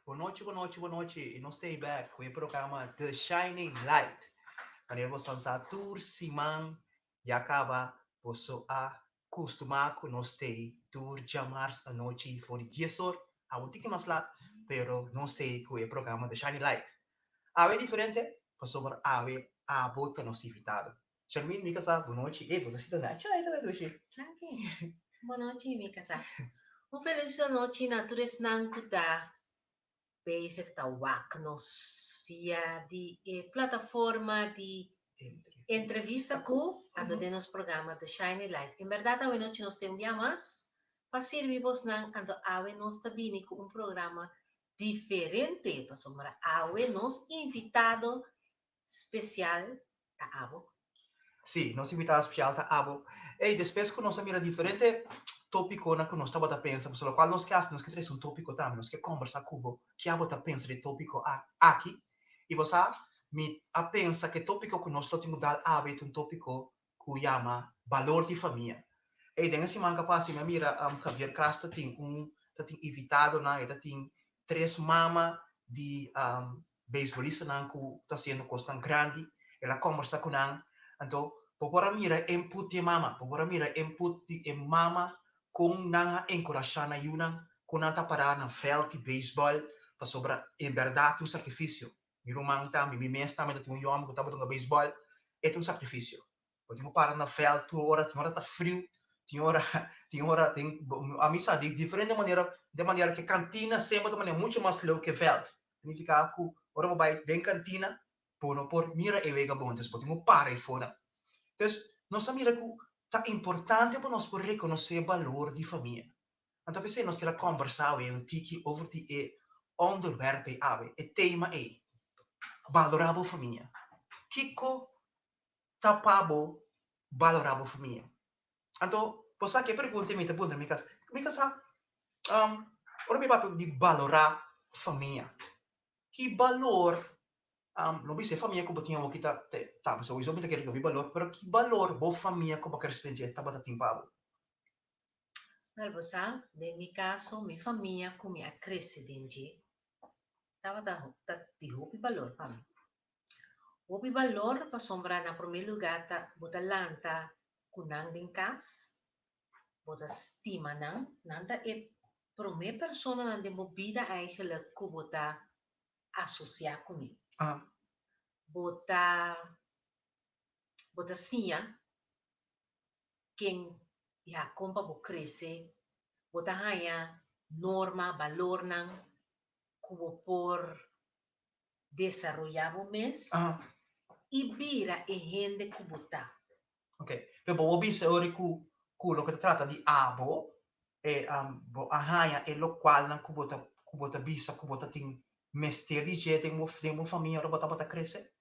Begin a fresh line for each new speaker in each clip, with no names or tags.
Bon nochi, bon nochi, bon nochi. I nos ta back ku e programa The Shining Light. Manera boso sa tur siman ya kaba boso a kustumá ku nos ta tur djamars anochi for di 10 or, a un tiki mas lat, pero nos ta ku e programa The Shining Light. Awe diferente, pasobra awe abo ta nos invitado. Charmin, mi kasá, bon nochi. Ei, bo ta sinta nechi ei tambe, dushi.
Danki. Bon nochi, mi kasá. Un felis nochi na tur esnan ku ta bezig ta wak nos via di e plataforma di Entrevista ku anto den nos programa The Shiny Light. En berdat, awe nochi nos tin un bia mas pa sirbi bosnan, anto awe nos ta bini ku un programa diferente, pasobra awe nos invitado spesial ta abo.
Sí, nos invitado spesial ta abo. Ei, despues ku nos a mira diferente tópikonan ku nos tabata pensa, pasobra lokual nos ke hasi, nos ke trese un tópiko tambe, nos ke kombersá ku bo, ke abo ta pensa di e tópiko aki. I bo sa, mi a pensa ku e tópiko ku nos lo tin ku dal awe ta un tópiko ku yama balor di famia. Ei, den e siman ku a pasa mi a mira Javier Kras ta tin un, ta tin invitadonan, e ta tin tres mama di beisbolistanan ku ta hasiendo kosnan grandi, el a kombersá ku nan. Anto, bo por a mira input di e mama, bo por a mira input di e mama kon nan a enkurashá nan yunan, kon nan ta pará na vèlt di beisbòl, pasobra en bèrdat ta un sakrifisio. Mi ruman tambe, mi mes tambe ta tin un yu hòmber ku tabata hunga beisbòl, e ta un sakrifisio. Bo tin ku para na vèlt tur ora, tin ora ta friu, tin ora, tin ora, tin, ami sa di diferente manera, den manera ku e kantina semper ta manera muchu mas leu ku e vèlt. Significa ku ora bo bai den kantina, bo no por mira e wega bon, entonces bo tin ku para eifonan. Entonces, nos a mira ku ta importante pa nos por rekonosé balor di famia. Anto p'esei nos kier a kòmbersá awe un tiki over di e onderwerp ei awe, e tema ei, balorá bo famia. Kiko ta pa bo balorá bo famia? Anto, bo sa ke pregunta mi ta puntra mi kas? Mi kasá, ora mi papia di balorá famia, ki balor, no bisa e famia ku bo tin awoki ta, ta, souiso mi ta kere hopi balor, pero ki balor bo famia ku bo a krese den dje tabata tin pa bo?
Wèl, bo sa, den mi kaso, mi famia ku mi a krese den dje tabata ta di hopi balor pa mi. Hopi balor pasobra na promé lugá ta bo ta lanta ku nan den kas, bo ta stima nan, nan ta e promé personanan den bo bida eigenlijk ku bo ta asosiá kuné. Bo ta siña ken ya kon pa bo krese, bo ta haña norma, balornan ku bo por desaroyá bo mes i bira e hende ku bo ta.
Ok, pero bo bisa ora ku loke ta trata di abo, e bo a haña e lokualnan ku bo ta bisa ku bo ta tin mester di dje den bo famia ora bo tabata krese?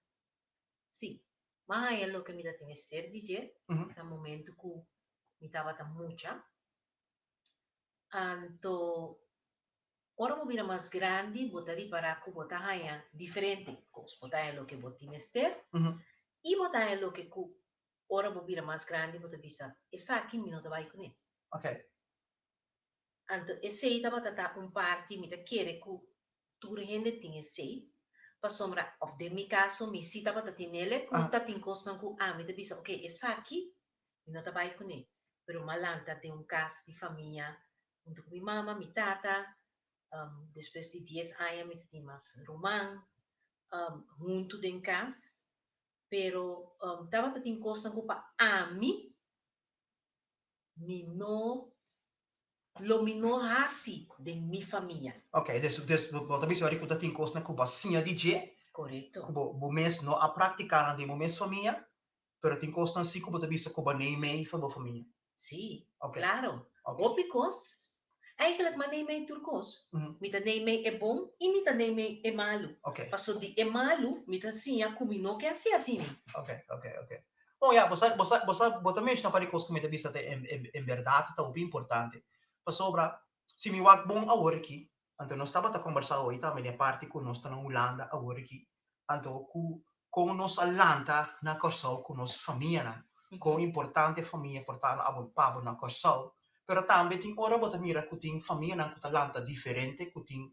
Sí, m'a haña loke mi ta tin mester di dje na momento ku mi tabata mucha. Anto, ora bo bira mas grandi, bo ta ripará ku bo ta haña diferente kos. Bo ta haña loke bo tin mester i bo ta haña loke ku ora bo bira mas grandi bo ta bisa, esaki mi no ta bai kuné. Anto, esei tabata ta un parti, mi ta kere ku tur hende tin esei. Pasobra, òf den mi kaso, mi si tabata tinele, ku ta tin kosnan ku ami ta bisa, ok, esaki mi no ta bai kuné. Pero m'a lanta den un kas di famia huntu ku mi mama, mi tata, despues di 10 aña mi tin mas ruman, huntu den kas. Pero tabata tin kosnan ku pa ami, mi no, lo mi no hasi den mi famia.
Ok, dus bo ta bisa ku ta tin kosnan ku bo a siña di dje,
Korekto.
ku bo mes no a praktiká den bo mes famia, pero tin kosnan si ku bo ta bisa ku bo a neem for bo famia.
Sí, klaro. Hopi kos. Eigenlijk m'a neem tur kos. Mi ta neem e bon i mi ta neem e malu. Paso di e malu, mi ta siña ku mi no ke hasi asina.
Ok. Bon, ja, bo sa, bo sa, bo ta menshoná par di kos ku mi ta bisa ta en berdat ta hopi importante. Pasobra, si mi wak bon awor aki, anto nos tabata kombersá hoy tambe den parti ku nos ta na Hulanda awor aki, anto ku kon nos a lanta na Kòrsou ku nos famianan, kon importante famia por ta abo pa bo na Kòrsou, pero tambe tin ora bo ta mira ku tin famianan ku ta lanta diferente, ku tin.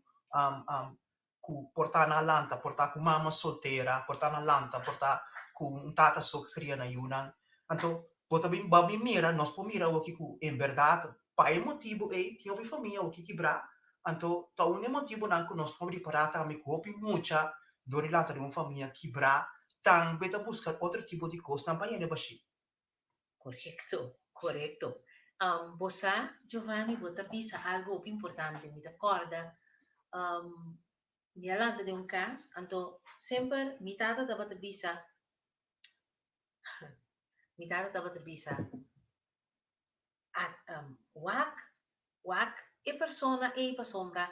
Ku por ta nan lanta, por ta ku mama soltera, por ta nan lanta, por ta ku un tata so kria nan yunan. Anto bo ta bin bo bin mira, nos por mira awoki ku en bèrdat pa e motibu ei tin hopi famia awoki kibrá. Anto ta un di e motibunan ku nos por ripará tambe ku hopi mucha dor di lanta den un famia kibrá tambe ta buska otro tipo di kosnan pa yena e bashí.
Korekto, korekto. Bo sa, Giovanni, bo ta bisa algu hopi importante. Mi ta kòrda, mi a lanta den un kas, anto semper mi tata tabata bisa, mi tata tabata bisa, Wak, wak e persona ei pasobra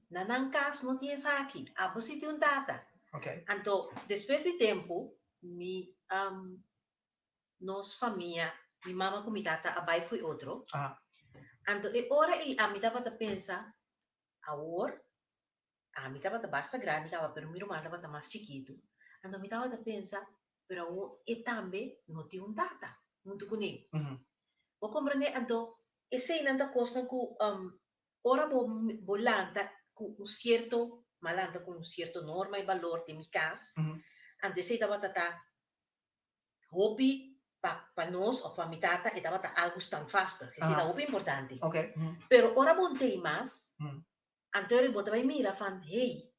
na nan kas no tin esaki. Abo si tin un tata. Anto despues di tempu mi nos famia, mi mama ku mi tata a bai fo'i otro. Anto e ora ei ami tabata pensa, awor ami tabata basta grandi kaba pero mi ruman tabata mas chikitu. Anto mi tabata pensa, pero awor e tambe no tin un tata huntu kuné. Bo komprendé? Anto eseinan ta kosnan ku ora bo bo lanta ku un sierto, mi a lanta ku un sierto norma i balor den mi kas, anto esei tabata ta hopi pa pa nos of pa mi tata e tabata algu standvastig, esei ta hopi importante. Pero ora bo ntei mas, anto bo ta bai mira van, hey,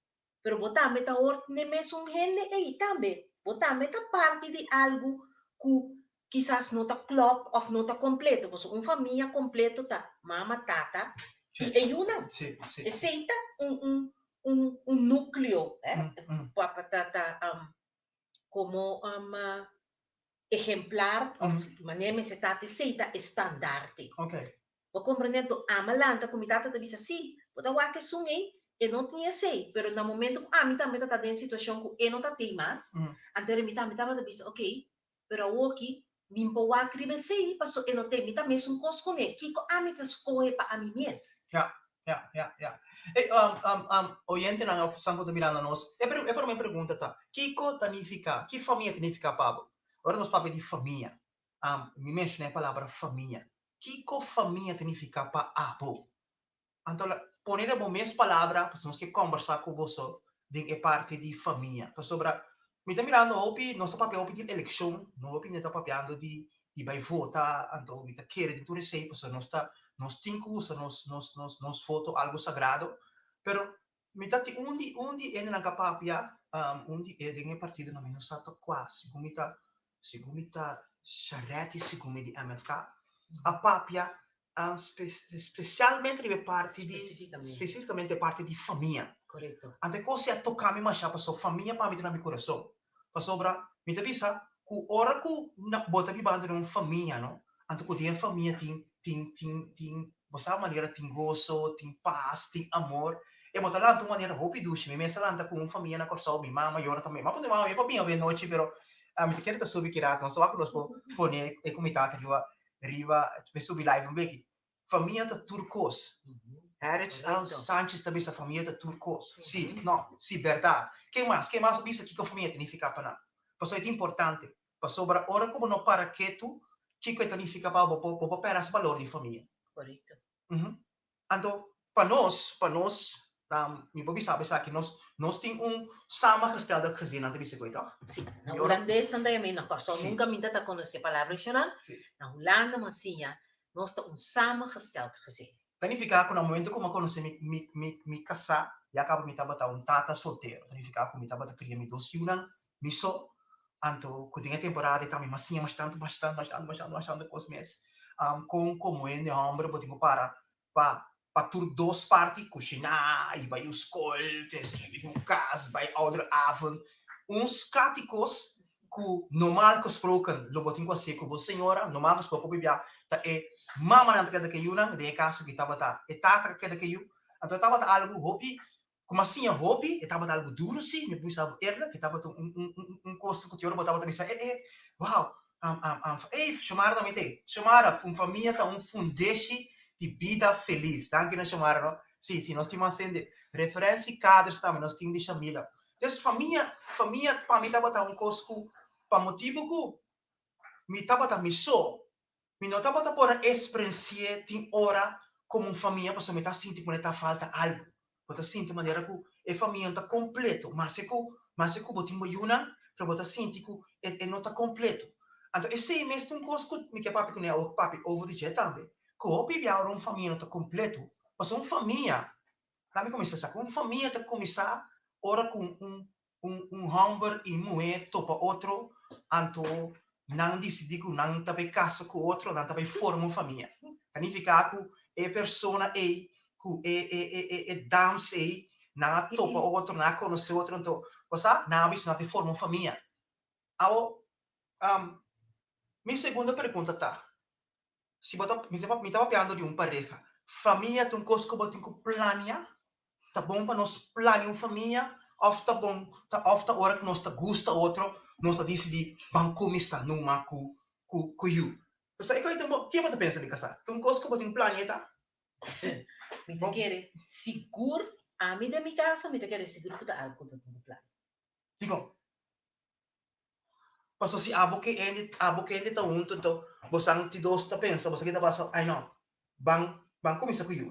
pero bo tambe ta hort n'e mesun hende ei tambe. Bo tambe ta parti di algu ku kisas no ta klòp òf no ta kompleto. Pasobra un famia kompleto ta mama, tata i e yunan. Esei ta un un un un núkleo, eh, pa pa ta ta komo ehemplar òf manera mester ta esei ta e standarte. Bo komprende? Anto ami a lanta ku mi tata ta bisa, sí, bo ta wak esun ei, e no tin esei, pero na momento ku ami tambe ta ta den situashon ku e no ta tei mas, anto mi tambe tabata bisa, okey, pero awoki mi por wak riba esei paso e no tei, mi ta mesun kos kuné, kiko ami ta skohe pa ami mes?
Ja, ja, ja, ja. Ey, oyentenan òf esnan ku ta mirando nos, e e promé pregunta ta, kiko ta nifiká, ki famia ta nifiká pa bo? Ora nos papia di famia, mi menshoná e palabra famia. Kiko famia ta nifiká pa abo? Anto la pone den bo mes palabra pasobra nos ke kòmbersá ku boso den e parti di famia. Pasobra mi ta mirando hopi, nos ta papia hopi di elekshon, no hopi hende ta papiando di di bai vota, anto mi ta kere den tur esei pasobra nos ta nos tin ku usa nos nos nos nos voto algu sagrado, pero mi ta tin un di un di hendenan ka papia, un di e den e partidonan mi no sa ta kua, segun mi ta segun mi ta Charetti segun mi di MFK, a papia spesialmente riba e parti di spesifikamente e parti di famia.
Korekto.
Anto e kos ei a toka mi masha pasobra famia pa mi ta na mi kurason. Pasobra mi ta bisa ku ora ku bo ta bibando den un famia no, anto ku den e famia tin tin tin tin bo sa manera tin goso, tin pas, tin amor, e bo ta lanta un manera hopi dushi. Mi mes a lanta ku un famia na Kòrsou, mi mama yora tambe. Mi a puntra mi mama mi por bin awe nochi pero mi ta kere ta subi ki rato, nos ta wak ku nos por pone e kumitat riba riba mi subi live un beki. Famia ta tur kos. Harris Sanchez ta bisa famia ta tur kos. Si, no, si, bèrdat. Ken mas? Ken mas a bisa kiko famia ta nifiká pa nan? Pasobra e ta importante. Pasobra ora ku bo no para ketu kiko e ta nifiká pa bo, bo por pèrdè balor di famia.
Korekto.
Anto, pa nos, pa nos, mi por bisa bo esaki, nos, nos tin un samengestelde gezin, nan ta bisa koe tòg?
Sí, na hulandes nan ta yam'é, na Kòrsou nunka mi ta ta konosé palabra regional, na Hulanda mi a siña, nos ta un samengesteld gezin.
Ta nifiká ku na momento ku mi a konosé mi, mi, mi, mi kasá, ya kaba mi tabata un tata soltero, ta nifiká ku mi tabata kria mi dos yunan mi so, anto ku den e temporada ei tambe mi a siña masha tantu, masha tantu, masha tantu, masha tantu, masha tantu kos mes, kon komo hende hòmber bo tin ku para pa pa tur dos parti, kushiná, hiba yu skol, trese yu kas, bai ouderavond, un skat di kos ku normal gesproken lo bo tin ku hasié ku bo señora, normal gesproken hopi bia ta e mamanan ta keda ku e yunan, den e kaso aki tabata e tata ka keda ku e yu, anto e tabata algu hopi Ku mi a siña hopi, e tabata algu duru si, mi por bisa bo eerlijk, e tabata un un un un kos ku te ora bo tabata bisa e e wow, ey Xiomara ta mete, Xiomara un famia ta un fundeshi di bida felis, danki na Xiomara no, si si nos tin mas hende, referentie kaders tambe nos tin di Shamila, dus famia famia pa mi tabata un kos ku pa motibu ku mi tabata mi so, mi no tabata por a experenci'e tin ora komo un famia pasobra mi ta sinti ku mi ta falta algu. Bo ta sinti manera ku e famia no ta kompleto, maske ku maske ku bo tin bo yunan, pero bo ta sinti ku e e no ta kompleto. Anto esei mes ta un kos ku mi ke papia kuné awor, papia over di dje tambe, ku hopi bia ora un famia no ta kompleto, pasobra un famia, laat mi kuminsá sa, ku un famia ta kuminsá ora ku un un un hòmber i muhé topa otro, anto nan disidí ku nan ta bai kasa ku otro, nan ta bai forma un famia. Ta nifiká ku e persona ei ku e e e e e dams ei, nan a topa otro, nan a konosé otro, anto bo sa, nan a bisa nan ta forma un famia. Awo, mi segundo pregunta ta, Si bo ta, mi ta, mi ta papiando di un pareha. Famia ta un kos ku bo tin ku plania? Ta bon pa nos plania un famia òf ta bon ta òf ta ora ku nos ta gusta otro nos ta disidí ban kuminsá numa ku ku ku yu? Pasobra e kos ta un, ke bo ta pensa mi kasá? Ta un kos ku bo tin plania ta?
Mi ta kere sigur, ami den mi kaso mi ta kere sigur ku ta algu ku bo tin ku plania.
Dikon? Paso si abo ke hende, abo ke hende ta hunto anto bosan ti dos ta pensa boso kita pasa ay no ban ban kuminsa ku yu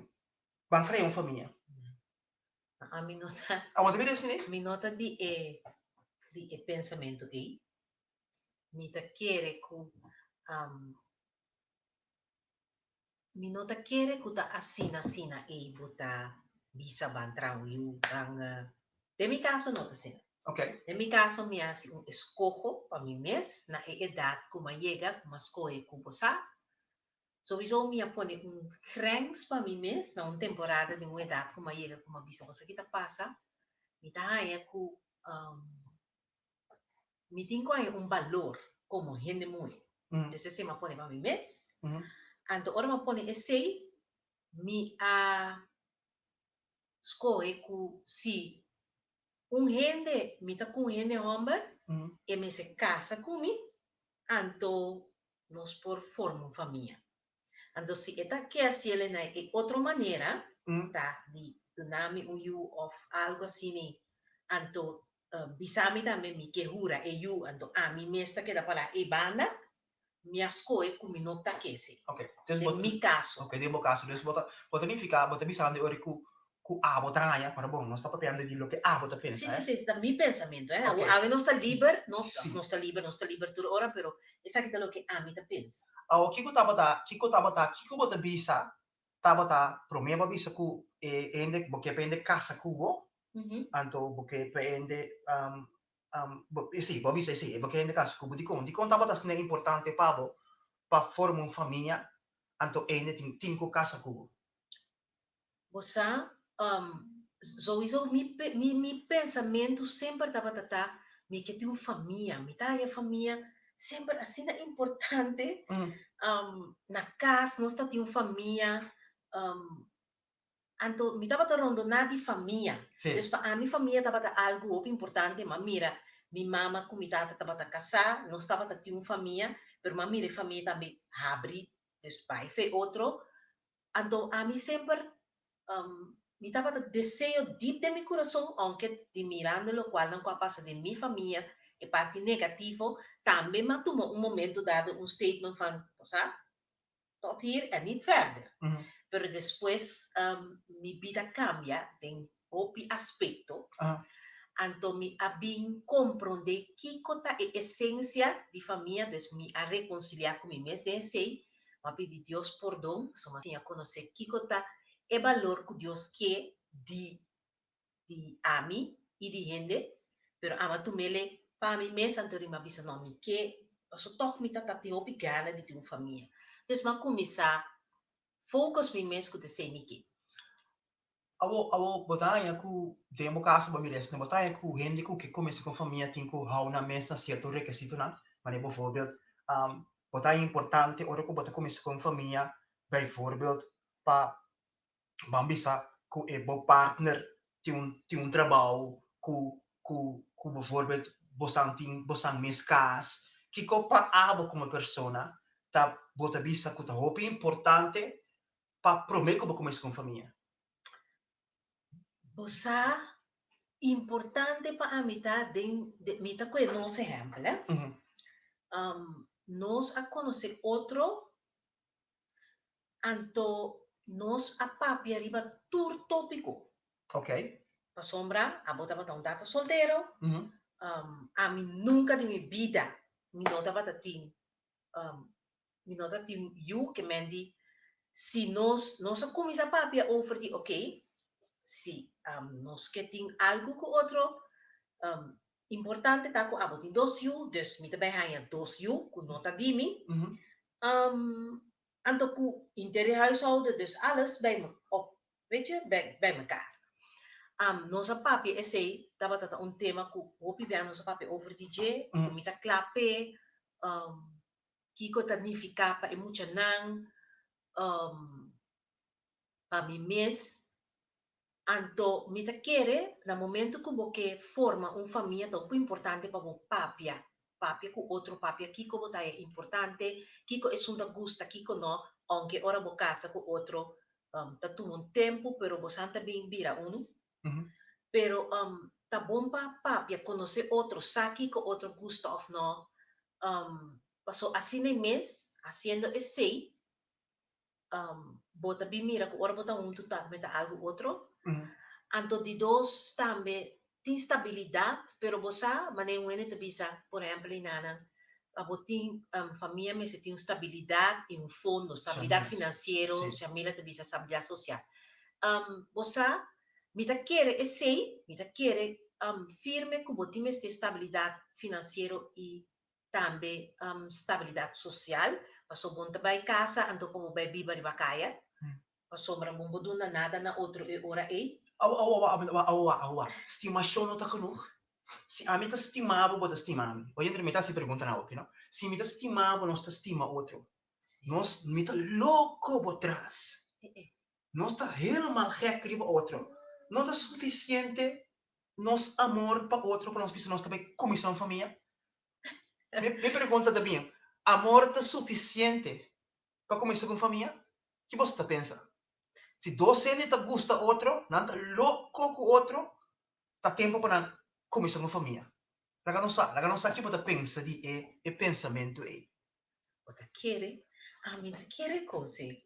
ban krea un famia.
Ami no ta.
Abo ta bira asina?
Mi no ta di e di e pensamentu ei. Mi ta kere ku mi no ta kere ku ta asina asina ei bo ta bisa ban traha un yu, ban den mi kaso no ta asina. Den mi kaso mi a hasi un eskoho pa mi mes na e edat ku mi a yega ku mi a skohe ku bo sa. Sowiso mi a pone un grens pa mi mes na un temporada den un edat ku mi a yega ku mi a bisa bo sa ki ta pasa, mi ta haña ku mi tin ku haña un balor komo hende muhé. Entonces esei mi a pone pa mi mes. Anto ora mi a pone esei, mi a skohe ku si un hende, mi ta ku un hende hòmber, e mester kasa ku mi, anto nos por forma un famia. Anto si e ta ke hasiel na e otro manera, ta di duna mi un yu òf algu asina, anto bisa mi tambe mi ke hura e yu, anto ami mes ta keda pará ei banda, mi a skohe ku mi no ta ke esei.
Ok, dus bo
Den mi kaso.
Ok, den bo kaso. Dus bo ta bo ta nifiká, bo ta bisando e ora ku ku abo ta haña, pero bon, nos ta papiando di loke abo ta pensa,
Sí, sí, sí, ta mi pensamentu, eh.
Ok.
Awe nos ta liber, no,
Sí.
nos ta liber, nos ta liber tur ora, pero esaki ta loke ami ta pensa.
Awor, kiko tabata, kiko tabata, kiko bo ta bisa tabata promé bo a bisa ku e hende, bo ke pa hende kasa ku bo, anto bo ke pa hende, sí, bo a bisa esei, bo ke hende kasa ku bo. Dikon? Dikon tabata asina importante pa bo pa forma un famia, anto hende tin tin ku kasa ku bo?
Bo sa, souiso mi mi mi pensamentu semper tabata ta mi ke tin un famia, mi ta haña famia semper asina importante, na kas nos ta tin un famia, anto mi tabata rondoná di famia, dus pa ami famia tabata algu hopi importante, m'a mira mi mama ku mi tata tabata kasá, nos tabata tin un famia, pero m'a mira e famia tambe habri, dus bai fe otro, Anto ami semper mi tabata deseo dip den mi kurason, ounke di mirando lokualnan ku a pasa den mi famia, e parti negativo, tambe m'a tuma un momento dado un statement van, bo sa, tot hier en niet verder. Pero despues mi bida kambia den hopi aspekto, anto mi a bin komprondé kiko ta e esensia di famia, dus mi a rekonsiliá ku mi mes den esei, mi a pidi Dios pordon, pasobra mi a siña konosé kiko ta e balor ku Dios ke di di ami i di hende, pero ami a tum'el pa mi mes, anto mi a bisa no, mi ke, pasobra tòg mi ta tin hopi gana di tin un famia. Dus mi a kuminsá focus mi mes ku ta esei mi ke.
Awo, awo bo ta haña ku den bo kaso bo mira esnan, bo ta haña ku hende ku ke kuminsá ku un famia tin ku hou nan mes na sierto rekisitonan? Manera bijvoorbeeld, bo ta haña importante ora ku bo ta kuminsá ku un famia, bijvoorbeeld pa ban bisa ku e bo partner tin un tin un trabou ku ku ku bijvoorbeeld bosan tin bosan mes kas. Kiko pa abo komo persona ta bo ta bisa ku ta hopi importante pa promé ku bo kuminsá ku un famia?
Bo sa, importante pa ami ta den, mi ta kohe nos ehèmpel, eh. Nos a konosé otro, anto nos a papia riba tur tópiko.
Ok.
Pasobra abo tabata un tata soltero, ami nunka di mi bida mi no tabata tin mi no ta tin yu ke men di si nos nos a kuminsá papia over di ok si nos ke tin algu ku otro importante ta ku abo tin dos yu dus mi ta bai haña dos yu ku no ta di mi anto ku inter e huishouden dus alles bij me op weet je bij bij mekaar. Nos a papia esei tabata ta un tema ku hopi bia nos a papia over di dje ku mi ta kla p'e kiko ta nifiká pa e muchanan, pa mi mes. Anto mi ta kere na momento ku bo ke forma un famia ta hopi importante pa bo papia, papia ku otro, papia kiko bo ta haña importante, kiko esun ta gusta, kiko no, ounke ora bo kasa ku otro ta tuma un tempu pero bo san ta bin bira unu. Pero ta bon pa papia, konosé otro, sa kiko otro gusta òf no. Paso asina e mes, hasiendo esei, bo ta bin mira ku ora bo ta huntu ta meta algu otro. Anto di dos tambe tin stabilidat, pero bo sa manera un hende ta bisa, por ehèmpel einanan, pa bo tin famia mester tin un stabilidat i un fondo, stabilidat finansiero, Shamila ta bisa stabilidat sosial. Bo sa, mi ta kere esei, mi ta kere firme ku bo tin mester stabilidat finansiero i tambe stabilidat sosial, pasobra bo no ta bai kasa anto pa bo bai biba riba kaya, pasobra bo no por duna nada na otro e ora ei.
Awa, awa, awa, awa, awa, stimashon no ta genoeg? Si ami ta stima bo, bo ta stima mi. Oye, entre mi ta hasi preguntanan awoki, no? Si mi ta stima bo, nos ta stima otro. Nos, mi ta loko bo tras. Nos ta helemaal gek riba otro. No ta sufisiente nos amor pa otro pa nos bisa nos ta bai kuminsá un famia? Mi, mi pregunta ta bien, amor ta sufisiente pa kuminsá ku un famia? Ki boso ta pensa? Si dos hende ta gusta otro, nan ta loko ku otro, ta tempu pa nan kuminsá ku un famia. Laga nos sa, laga nos sa ki bo ta pensa di e e pensamentu ei.
Bo ta kere? Ami ta kere kos ei.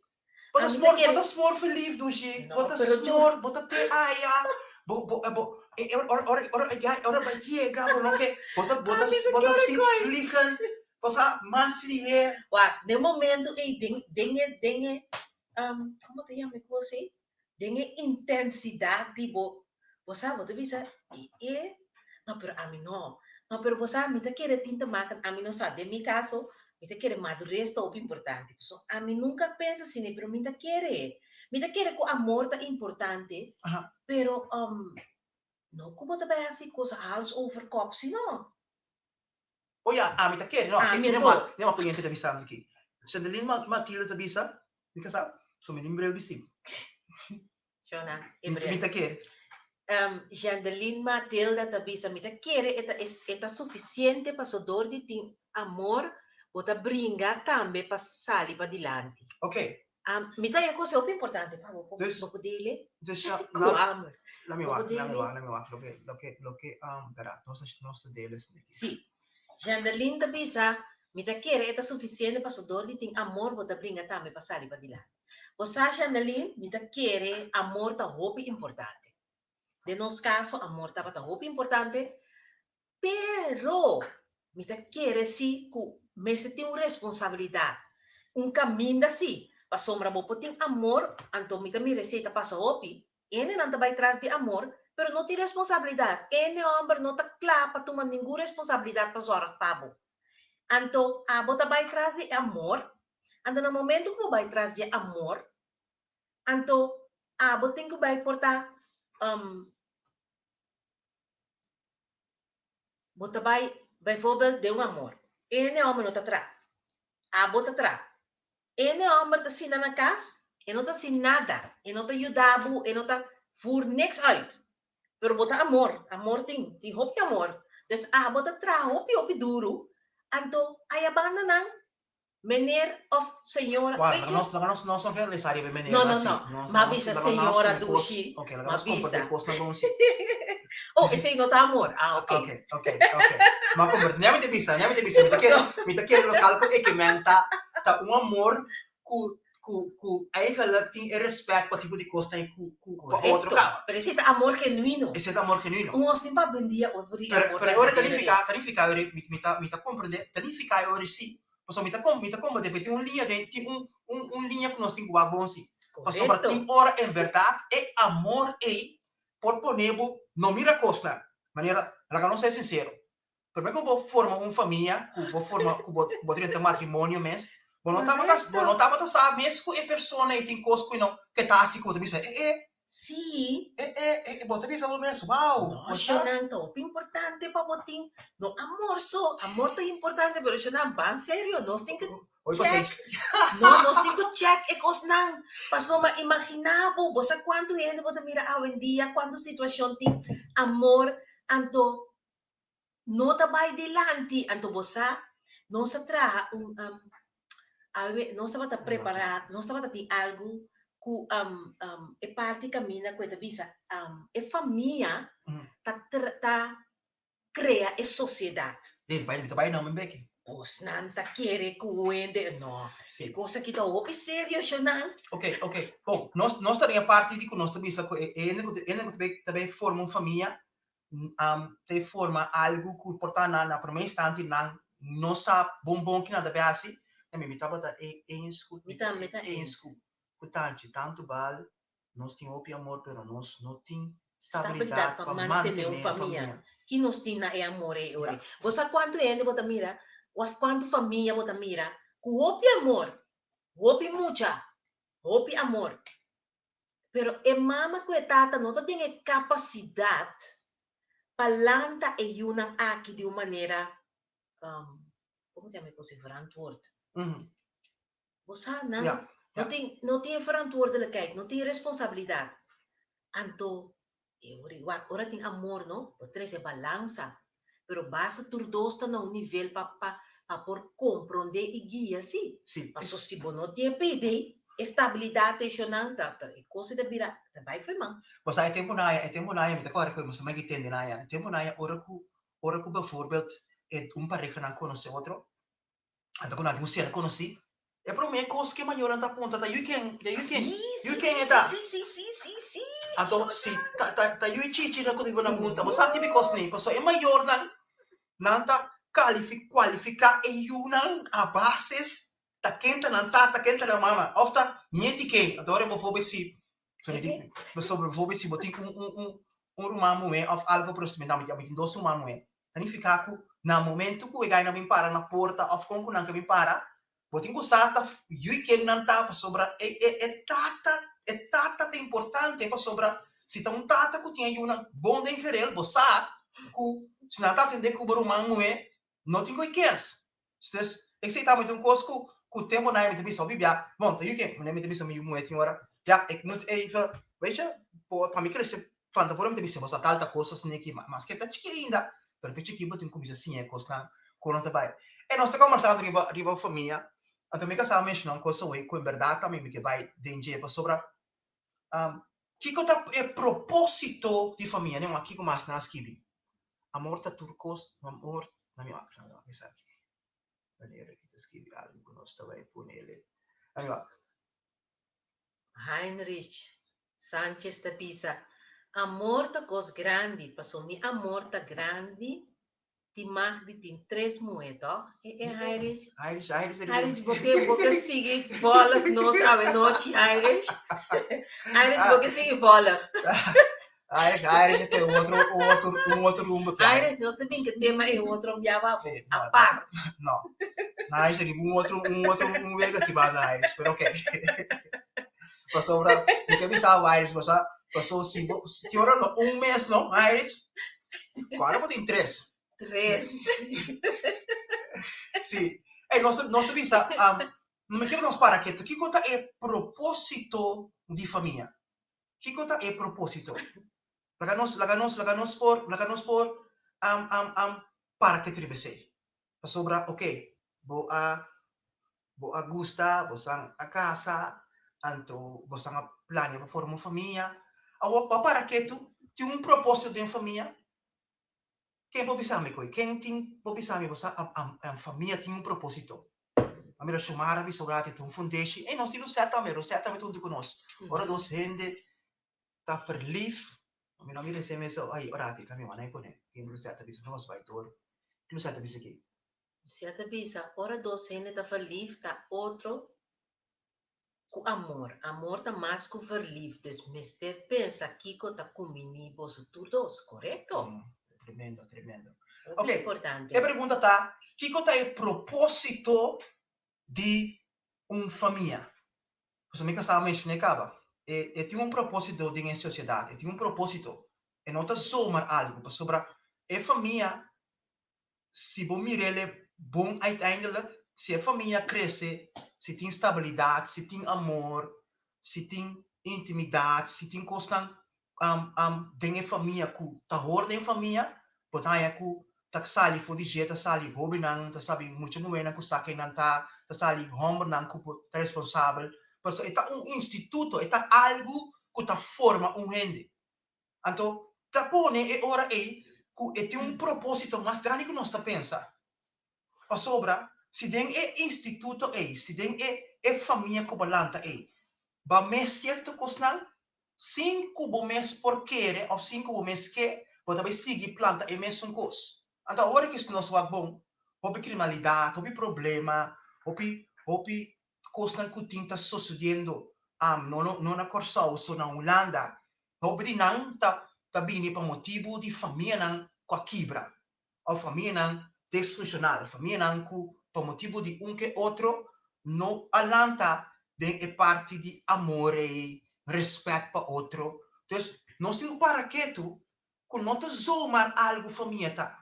Bo ta smor, bo ta smor verliefd, dushi. Bo ta smor, bo ta te aya. Bo, bo, bo, e ora, ora, ora, ya, ora bo yega, bo no ke, bo ta, bo ta, bo ta ziet vliegen. Bo sa mas lihé.
Wak, den momento ei, den, den e, den e, komo ta yama e kos ei? Den e intensidat di bo, bo sa, bo ta bisa, e, e, no, pero ami no. No, pero bo sa, mi ta kere tin te maken, ami no sa, den mi kaso, mi ta kere madures ta hopi importante. Pasobra ami nunka a pensa asina, pero mi ta kere. Mi ta kere ku amor ta importante, pero no ku bo ta bai hasi kos hals over kop si no.
O ya, ami ta kere, no,
Ami anto.
Ne ma cliente ta bisando aki. Chandeline Matilde ta bisa, mi kasá, so mi tin bril bisti.
Shona, e bril.
Mi ta kere.
Chandeline Matilda ta bisa, mi ta kere e ta e ta suficiente paso dor di tin amor bo ta bringa tambe pa sali pa dilanti.
Ok.
Mi ta e cosa hopi importante pa bo bo por dele.
Dus
Ku amor.
Lami wak, lami wak, lami wak loke loke loke pera nos nos ta dele esaki.
Si. Jandeline ta bisa, Mi ta kere e ta suficiente paso dor di tin amor bo ta bringa tambe pa sali pa dilanti. Bo sa Jandeline, mi ta kere amor ta hopi importante. Den nos caso amor tabata hopi importante, Pero mi ta kere si ku mester tin un responsabilidat, un kaminda si, pasobra bo por tin amor, anto mi ta mira esei ta pasa hopi, hendenan ta bai tras di amor, pero no tin responsabilidat, hende hòmber no ta kla pa tuma ningun responsabilidat pa zòrg pa bo. Anto abo ta bai tras di e amor, anto na momento ku bo bai tras di e amor, anto abo tin ku bai por ta Bo ta bai, bijvoorbeeld, den un amor. E hende homber no ta traha. Abo ta traha. E hende homber ta sinta na cas, e no ta haci nada. E no ta yuda bo, e no ta voer niks uit. Pero bo ta amor, amor tin, tin hopi amor. Dus abo ta traha hopi hopi duru, anto aya banda nan Meneer of señora,
Wak,
weet
laga
je?
nos, laga nos, nos no generalisá riba e meneer
No, no,
así.
no.
Nos,
Ma
laga nos,
bisa
laga nos
señora
tuma e kos,
dushi.
ok, laga
Ma
nos kompartí
bisa.
e kosnan bon sí.
Oh, esei no ta amor. Ah, ok.
Ok, ok, ok. Ma kompartí. Ña mi ta bisa, ña mi ta bisa.
Sí,
Mi ta kere,
paso.
mi ta kere lokal ku e ke men ta, ta un amor ku, ku. ku ku eigenlijk tin e respet pa tipo di kosnan ku ku pa otro
Correcto.
kaba.
Pero esei ta amor genuino.
Esei ta amor genuino.
Un nos tin pa bendia otro di
Pero
amor
pero e ora ta
berdadero
nifiká
ei.
ta nifiká ora mi mi ta mi ta komprendé ta nifiká e ora sí. Pasobra mi ta kom mi ta komprendé pero tin un liña den tin un un un liña ku nos tin ku wak bon sí. Pasobra
Correcto.
tin ora en bèrdat e amor ei por pone bo no mira kosnan manera laga nos ser sinsero. Promé ku bo forma un famia, ku bo forma ku bo ku bo drenta matrimonio mes, bo no tabata bo no
Correcto.
tabata sa mes ku e persona ei tin kos ku e no ke ta hasi ku bo ta bisa e e
Sí.
e e e bo ta bisa bo mes wow
No,
bo sa.
shownan ta hopi importante pa bo tin no amor so, amor ta importante pero shownan ban serio nos tin ku
Hoy
check
pasenshi.
no nos tin ku check e kosnan pasobra imagina bo bo sa kuantu hende bo ta mira awendia kuantu situashon tin amor anto no ta bai dilanti anto bo sa nos a traha un awe nos tabata prepara nos tabata tin algu ku e parti kaminda ku e ta bisa e famia ta ta krea e sosiedat.
Dei bai mi ta bai nomber beki.
Bosnan ta kere ku hende no e kos aki ta hopi serio shonan.
Ok ok bon nos nos ta den e parti di ku nos ta bisa ku e hende ku hende ku ta bai forma un famia ta e forma algu ku por ta na na prome instante nan no sa bon bon kinan ta bai hasi mi mi tabata e eens ku
Mi tambe ta
eens
eens.
ku ku tanchi tantu bal nos tin hopi amor pero nos no tin
Stabilidat
stabilidat
pa
pa
mantené un
mantené un
famia.
famia.
Ki nos tin na e amor ei ora?
Ya.
Bo sa kuantu hende bo ta mira òf kuantu famia bo ta mira ku hopi amor, hopi mucha, hopi amor, Pero e mama ku e tata no ta den e kapasidat pa lanta e yunan aki di un manera, komo ta yama e kos ei, verantwoord. Bo sa, nan no tin, no tin e verantwoordelijkheid, no tin e responsabilidat. Anto, e ora wak, ora tin amor no, bo trese balansa, pero basta tur dos ta na un nivel pa pa pa por komprondé i guia sí. Paso si bo no tin e pidi, e stabilidat eshonan ta ta e kos ei ta bira ta bai fo'i man.
Bo sa e tempu naya, e tempu naya mi ta kòrda ku mi mester tende naya, e tempu naya ora ku ora ku bijvoorbeeld e un parehanan konosé otro, Anto ku nan tin un ser konosí, e promé kos ku e mayornan ta puntra ta, Yu ken? Ya yu ken? Yu ken e ta? Anto si ta ta ta yu e chichi nan ku ta biba na munta, bo sa kibi kos ni? Pasobra e mayornan nan ta kalifi kualifiká e yunan a bases ta ken ta nan tata, ken ta nan mama, òf ta ñeti ken. Anto ora bijvoorbeeld si pasobra bijvoorbeeld si bo tin un un un un ruman muhé òf algu por esaki, mi tin dos ruman muhé, Ta nifiká ku na momentu ku e gainan bin para na porta òf kon ku nan ke bin para, bo tin ku sa ta yui ken nan ta pasobra e e e tata e tata ta importante pasobra si ta un tata ku tin e yunan bon den gerel bo sa ku si nan ta atendé ku bo ruman muhé no tin ku e kens. Dus esei ta un kos ku ku tempu nan mi ta bisa hopi bia bon ta yu ken mi ta bisa mi yu muhé tin ora ya ik moet even weet je pa mi krese van tevoren mi ta bisa boso tal ta kos asina aki maske ta chiki ainda pero fe chiki bo tin kuminsa siña e kosnan kon nan ta bai e nos ta kombersando riba riba famia anto mi kasá a menshoná un kos awor ku en bèrdat tambe mi ke bai den dje pasobra kiko ta e propósito di famia nan wak kiko mas nan a skibi amor ta tur kos amor na mi wak na mi wak esaki manera ki ta skibi algu ku nos ta bai pone el na mi wak.
Heinrich Sanchez ta bisa, Amor ta kos grandi, paso mi amor ta grandi tin mag di tin tres muhé, tòg? E e Heinrich?
Heinrich, Heinrich,
Heinrich, bo ke bo ke sigui vòlg nos awenochi, Heinrich? Heinrich, bo ke sigui vòlg.
Heinrich, Heinrich te un otro, un otro, un otro rumbo ke
Heinrich, nos ta bin ke tema e otro biaba bo, apart.
No. Heinrich riba un otro, un otro, un wega ki banda Heinrich, pero oké. Pasobra, mi ke bisa bo Heinrich, pasobra, pasobra si bo, si ora no un mes no, Heinrich, Cuando bo tin tres.
Tres.
Sí. Ey, nos, nos bisa, um, no me quiero nos para keto. Kiko ta e propósito di famia? Kiko ta e propósito? Laga nos, laga nos, laga nos por, laga nos por um, um, um, para keto riba esei. Pasobra, ok, bo a, bo a gusta, bo san a casa, anto bo san a plania pa forma un famia. Awor, bo a para ketu, tin un propósito den famia? Ken por bisa mi koe? Ken tin por bisa mi bo sa a, a, a famia tin un propósito? A mira Xiomara bisa ora ta un fundeshi. Ey, nos tin Rosetta tambe, Rosetta tambe ta huntu ku nos. Ora dos hende ta verlief, mi no mira esei mes, ay, ora ti kami wana pone. Ken Rosetta bisa, nos bai tur. Ken Rosetta bisa aki?
Rosetta bisa, ora dos hende ta verlief ta otro ku amor. Amor ta mas ku verlief, dus mester pensa kiko ta kumbiní boso tur dos, korekto?
Tremendo, tremendo.
Hopi
Ok,
importante.
e pregunta ta, kiko ta e propósito di un famia? Pasobra mi kasá a menshoné kaba, e tin un propósito den e sosiedat, e tin un propósito, e no ta zomaar algu, pasobra e famia si bo mir'el bon uiteindelijk, si e famia krese, si tin stabilidat, si tin amor, si tin intimidat, si tin kosnan den e famia ku ta hor den famia, bo ta haña ku ta sali for di dje, ta sali hóbennan, ta sabi mucha muhénan ku sa ken nan ta, ta sali hòmbernan ku por ta responsabel. Pasobra e ta un instituto, e ta algu ku ta forma un hende. Anto ta pone e ora ei ku e tin un propósito mas grandi ku nos ta pensa. Pasobra si den e instituto ei, si den e e famia ku bo lanta ei, ba mes sierto kosnan, sin ku bo mes por kere òf sin ku bo mes ke, bo ta bai sigui planta e mesun kos. Anto awor ki nos wak bon, hopi kriminalidat, hopi problema, hopi hopi kosnan ku tin ta sosodiendo, no no na Kòrsou so na Hulanda, Hopi di nan ta ta bini pa motibu di famianan ku a kibra òf famianan disfunshonal, famianan ku pa motibu di un ke otro no a lanta den e parti di amor ei, rèspèt pa otro. Dus nos tin ku para ketu ku no ta zomaar algu famia ta.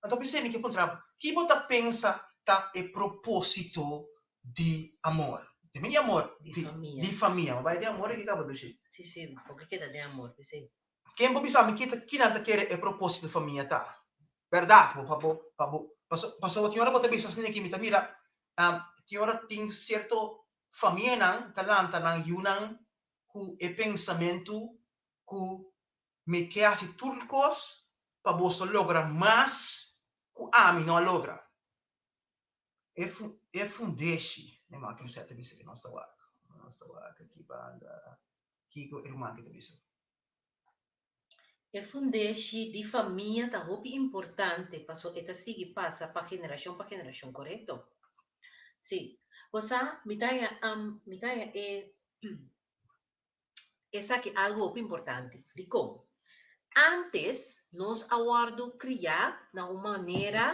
Anto p'esei mi ke puntra bo, ki bo ta pensa ta e propósito di amor? Di mi di amor,
Di famia.
di famia. Bo bai den amor aki kaba dushi.
Sí, sí, bo ke keda den amor, p'esei.
Ken por bisa mi ki ta, kinan ta kere e propósito di famia ta? Bèrdat bo, pa bo, pa bo, paso, pasobra tin ora bo ta bisa asina aki, mi ta mira, tin ora tin sierto famianan ta lanta nan yunan ku e pensamentu ku Mi ke hasi tur kos pa boso logra mas ku ami no a logra. E e fundeshi, mi mama ki Lucette ta bisa ku nos ta wak. Nos ta wak aki banda. Kiko e ruman aki ta bisa?
E fundeshi di famia ta hopi importante paso e ta sigui pasa pa generashon pa generashon, korekto? Sí. Bo sa, mi ta haña, mi ta haña e Esaki algu hopi importante. Dikon? Ántes nos a wòrdu kriá na un manera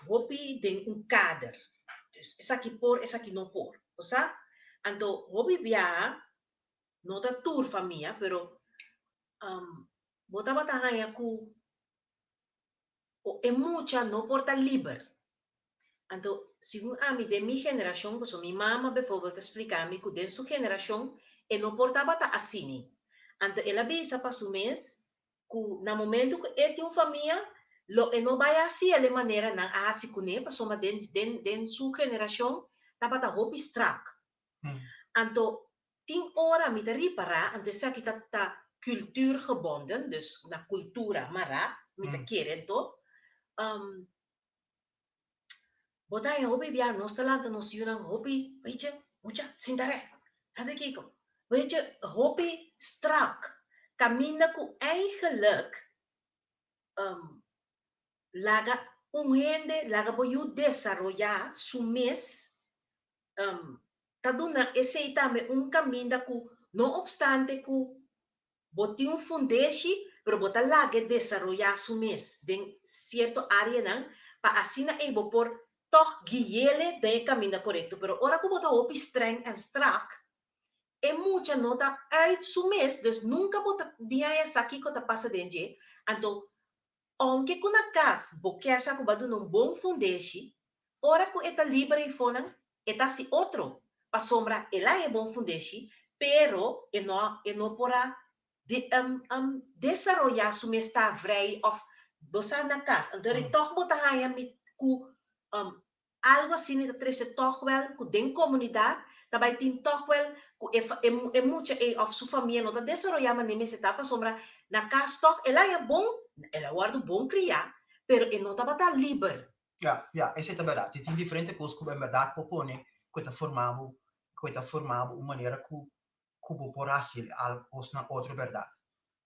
hopi den un kader. Dus esaki por, esaki no por. Bo sa? Anto hopi biaha, no ta tur famia, pero bo tabata haña ku o e mucha no por ta liber. Anto, segun ami, den mi generashon, pasobra mi mama bijvoorbeeld ta splika mi ku den su generashon e no por tabata asini. Anto el a bisa pa su mes ku na momento ku e tin un famia, lo e no bai hasi el e manera nan a hasi kuné, pasobra den den den su generashon tabata hopi strak. Anto, Tin ora mi ta ripará, anto esaki ta ta cultuurgebonden, dus na cultura mará, mi ta kere anto, bo ta haña hopi bia nos ta lanta nos yunan hopi, weet je, mucha, sinta règt, hasi kiko, weet je, hopi strak, kaminda ku eigenlijk laga un hende, laga bo yu desaroyá su mes ta duna esei tambe un kaminda ku no opstante ku bo tin un fundeshi pero bo ta lag'e desaroyá su mes den sierto áreanan pa asina ei bo por tòg gui'ele den e kaminda korekto. Pero ora ku bo ta hopi strèng en strak e mucha no ta uit su mes dus nunka bo ta bin haña sa kiko ta pasa den dje. Anto ounke ku na kas bo kier sa ku bo a duna un bon fundeshi Ora ku e ta liber eifonan, e ta hasi otro, pasobra el a e bon fundeshi, pero e no e no por a de desaroyá su mes ta vrij òf bo sa na kas. Anto eri tòg bo ta haña mi ku algu asina ta trese tòg wèl ku den komunidat ta bai tin tòg wèl ku e e e mucha ei òf su famia no ta desaroyá manera mester ta pasobra na kas tòg el a haña bon el a wòrdu bon kriá pero e no tabata liber.
Ja, ja, esei ta bèrdat. Tin diferente kos ku en bèrdat por pone ku e ta forma bo, ku e ta forma bo un manera ku ku bo por hasi al kosnan otro bèrdat.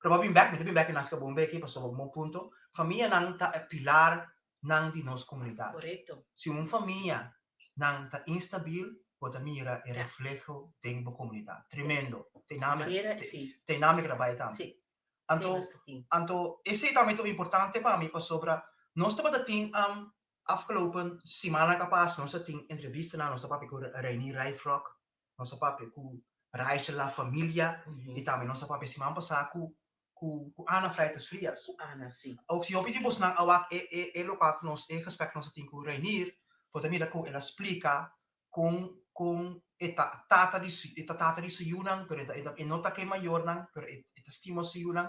Pero bo a bin bèk, mi ta bin bèk e nas kabon beki pasobra bo punto, famianan ta e pilarnan di nos komunidat.
Korekto.
Si un famia nan ta instabil, bo ta mira e refleho den bo komunidat. Tremendo. Te nami,
Manera, sí.
te nami ku ta bai tambe.
Sí.
Anto,
Sí, nos ta tin.
anto esei tambe ta importante pa mi pasobra nos tabata tin afgelopen simannan ku a pasa nos a tin entrevistanan, nos a papia ku Reinier Rijfrok, nos a papia ku Raichel La Familia i tambe nos a papia siman pasá ku ku ku Ana Freitas Frias.
Ku Ana, sí.
Ook si hopi di bosnan a wak e e e lokual ku nos e gesprek ku nos a tin ku Reinier, bo ta mira ku el a splika kon kon e ta tata di su e ta tata di su yunan, pero e ta e ta e no ta ku e mayornan, pero e e ta stima su yunan.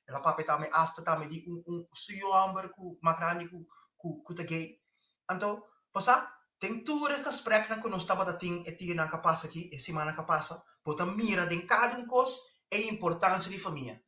El a papia tambe asta tambe di un un su yu hòmber ku mas grandi ku ku ku ta gay. Anto, bo sa, den tur e gespreknan ku nos tabata tin e dianan ku a pasa aki, e simannan ku a pasa, bo ta mira den kada un kos e importansia di famia.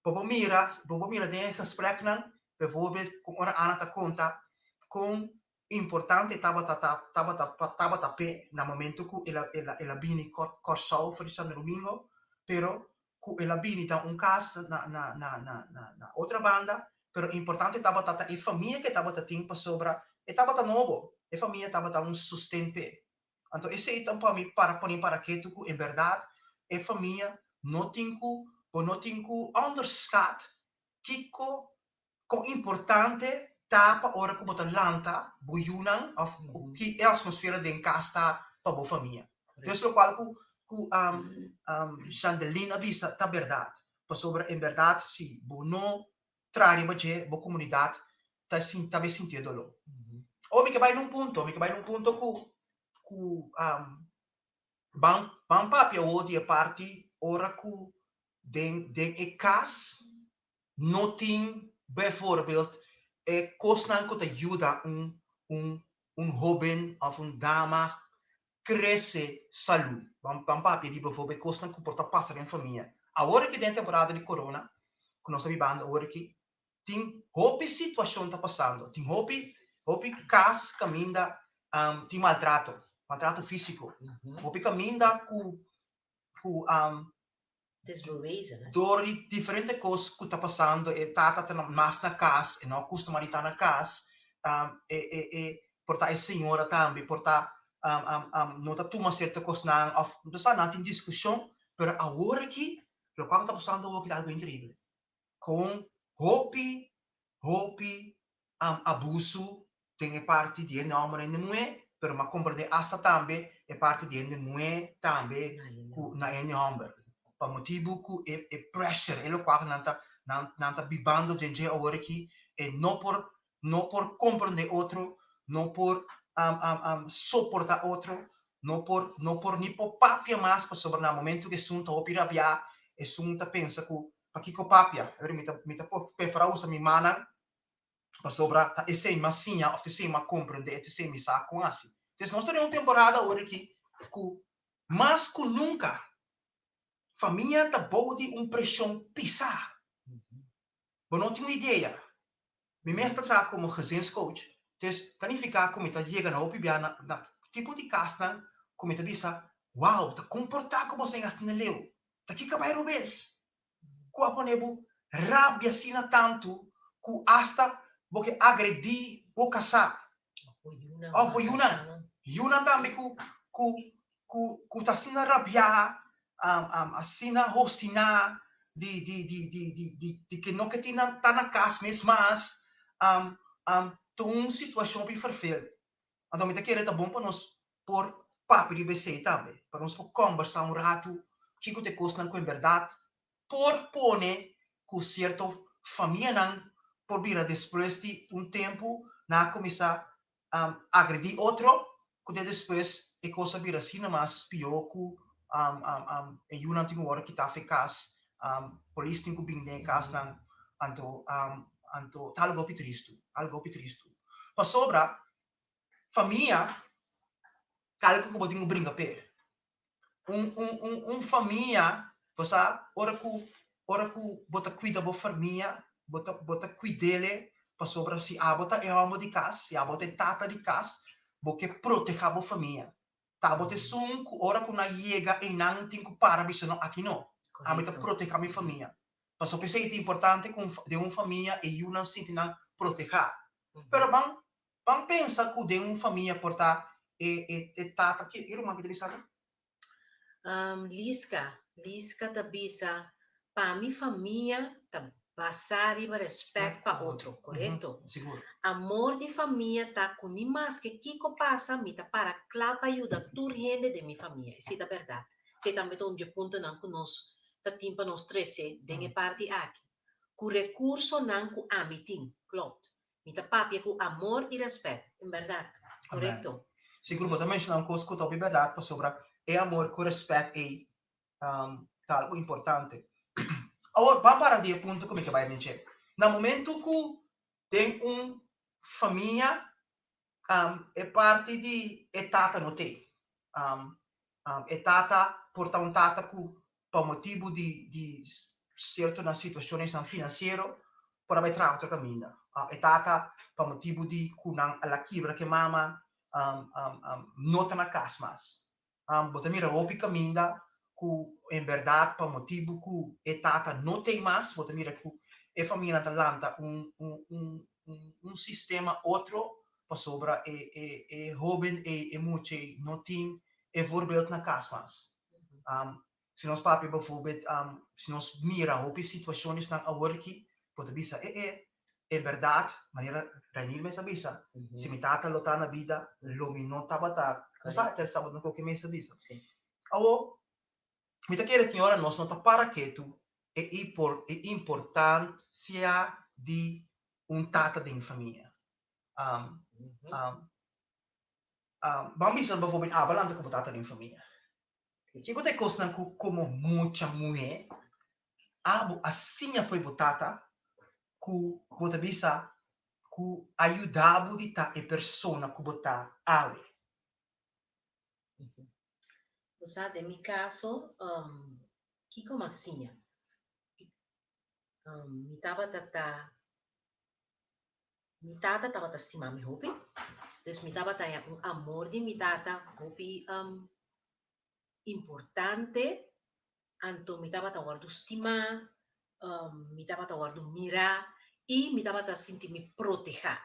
Bo por mira, bo por mira den e gespreknan, bijvoorbeeld, kon ora Ana ta konta kon importante tabata ta tabata tabata p'e na momento ku el a el a el a bini Kòrsou for di Santo Domingo, pero ku el a bini ta un kas na na na na na na otra banda, pero importante tabata ta e famia ku e tabata tin pasobra e tabata nobo, e famia tabata un sosten p'e. Anto esei ta pa mi para pone para ketu ku en bèrdat e famia no tin ku bo no tin ku onderskat kiko kon importante ta pa ora ku bo ta lanta bo yunan òf ki e atmosfera den kas ta pa bo famia. Entonces lokual ku ku Chandeline a bisa ta bèrdat, pasobra en bèrdat si bo no traha riba dje bo komunidat ta sinti ta bai sinti e doló. Ora mi ke bai na un punto, mi ke bai na un punto ku ku ban ban papia awor di e parti ora ku den den e kas no tin bijvoorbeeld e kosnan ku ta yuda un un un hoben òf un dama krese salú. Ban ban papia di bijvoorbeeld kosnan ku por ta pasa den famia. Awor aki den temporada di corona ku nos ta bibando awor aki tin hopi situashon ta pasando, tin hopi hopi kas kaminda tin maltrato, maltrato físiko, hopi kaminda ku ku
Desbewezen, hè?
Door di diferente kos ku ta pasando, e tata ta mas na kas, e no a kustuma di ta na kas, e e e por ta e señora tambe por ta no ta tuma sierto kosnan òf bo sa nan tin diskushon, pero awor aki lokual ku ta pasando awor aki ta algu inkreibel. Kon hopi hopi abusu den e parti di hende hòmber hende muhé, pero m'a komprendé asta tambe e parti di hende muhé tambe ku na hende hòmber. Pa motibu ku e e pressure, e lokual ku nan ta nan nan ta bibando den dje awor aki, e no por no por komprendé otro, no por soportá otro, no por no por ni por papia mas pasobra na momento ku esun ta hopi rabiá, esun ta pensa ku pakiko papia, mi ta mi ta preferá usa mi mannan pasobra ta esei mi a siña òf ta esei mi a komprendé, ta esei mi sa kon hasi. Entonces nos ta den un temporada awor aki ku mas ku nunka famia ta bou di un preshon pisá. Bo no tin un idea. Mi mes ta traha komo gezinscoach, entonces ta nifiká ku mi ta yega na hopi bia na na tipo di kasnan ku mi ta bisa, wow, ta komportá ku boso a yega asina leu. Ta kiko bai robes? Ku a pone bo rabia asina tantu ku asta bo ke agredí bo kasá òf bo yunan? Yunan tambe ku ku ku ku ta asina rabiá, asina hostiná di di di di di di di ke no ke tin nan ta na kas mes mas, ta un situashon hopi ferfel. Anto mi ta kere ta bon pa nos por papia riba esei tambe, pa nos por kòmbersá un ratu kiko ta e kosnan ku en bèrdat por pone ku sierto famianan por bira despues di un tempu nan a kuminsá agredí otro ku te despues e kos a bira asina mas pió ku e yunan tin ku wòrdu kitá af'e kas, polis tin ku bini den e kasnan, anto anto ta algu hopi tristu, algu hopi tristu. Pasobra famia ta algu ku bo tin ku bringa p'e. Un un un un famia, bo sa, ora ku ora ku bo ta kuida bo famia, bo ta bo ta kuid'ele. Pasobra si abo ta e hòmber di kas, si abo ta e tata di kas, bo ke protehá bo famia. Ta abo ta esun ku ora ku nan yega einan tin ku para bisa no, aki no. Ami ta protehá mi famia. Pasobra p'esei ta importante ku den un famia e yunan sinti nan protehá. Pero ban ban pensa ku den un famia por ta e e tata, ki ruman ki ta bisa aki?
Liska, Liska ta bisa, Pa mi famia ta basá riba rèspèt pa otro, korekto?
Sigur.
Amor di famia ta ku ni maske kiko pasa mi ta para kla pa yuda tur hende den mi famia. Esei ta bèrdat. Esei tambe ta un di e puntonan ku nos ta tin pa nos trese den e parti aki. Ku rekursonan ku ami tin, klopt. Mi ta papia ku amor i rèspèt. En bèrdat. Korekto.
Sigur bo ta menshoná un kos ku ta hopi bèrdat pasobra e amor ku rèspèt ei ta algu importante. Awor ban para di e punto ku mi ke bai den dje. Na momentu ku den un famia e parti di e tata no t'ei. E tata por ta un tata ku pa motibu di di siertonan situashonnan finansiero por a bai traha otro kaminda. E tata pa motibu di ku nan a la kibra ku e mama no ta na kas mas. Bo ta mira hopi kaminda ku en bèrdat pa motibu ku e tata no t'ei mas, bo ta mira ku e famianan ta lanta un un un un sistema otro pasobra e e e hoben ei, e mucha ei no tin e voorbeeld na kas mas. Si nos papia bijvoorbeeld, si nos mira hopi situashonsnan aworki, bo ta bisa e e en bèrdat manera Rainier mes a bisa, si mi tata lo ta na bida lo mi no tabata, bo sa e tabata un koke mes a bisa. Awor, mi ta kere tin ora nos no ta para ketu e e importancia di un tata den famia. Ban bisa bijvoorbeeld abo lanta ku bo tata den famia. Kiko ta e kosnan ku komo mucha muhé abo a siña fo'i bo tata ku bo ta bisa ku a yuda bo di ta e persona ku bo ta awe?
Bo sa, den mi kaso, kiko mi a siña? Mi tabata ta Mi tata tabata stima mi hopi, dus mi tabata haña un amor di mi tata hopi importante, anto mi tabata wòrdu stimá, mi tabata wòrdu mirá i mi tabata sinti mi protehá,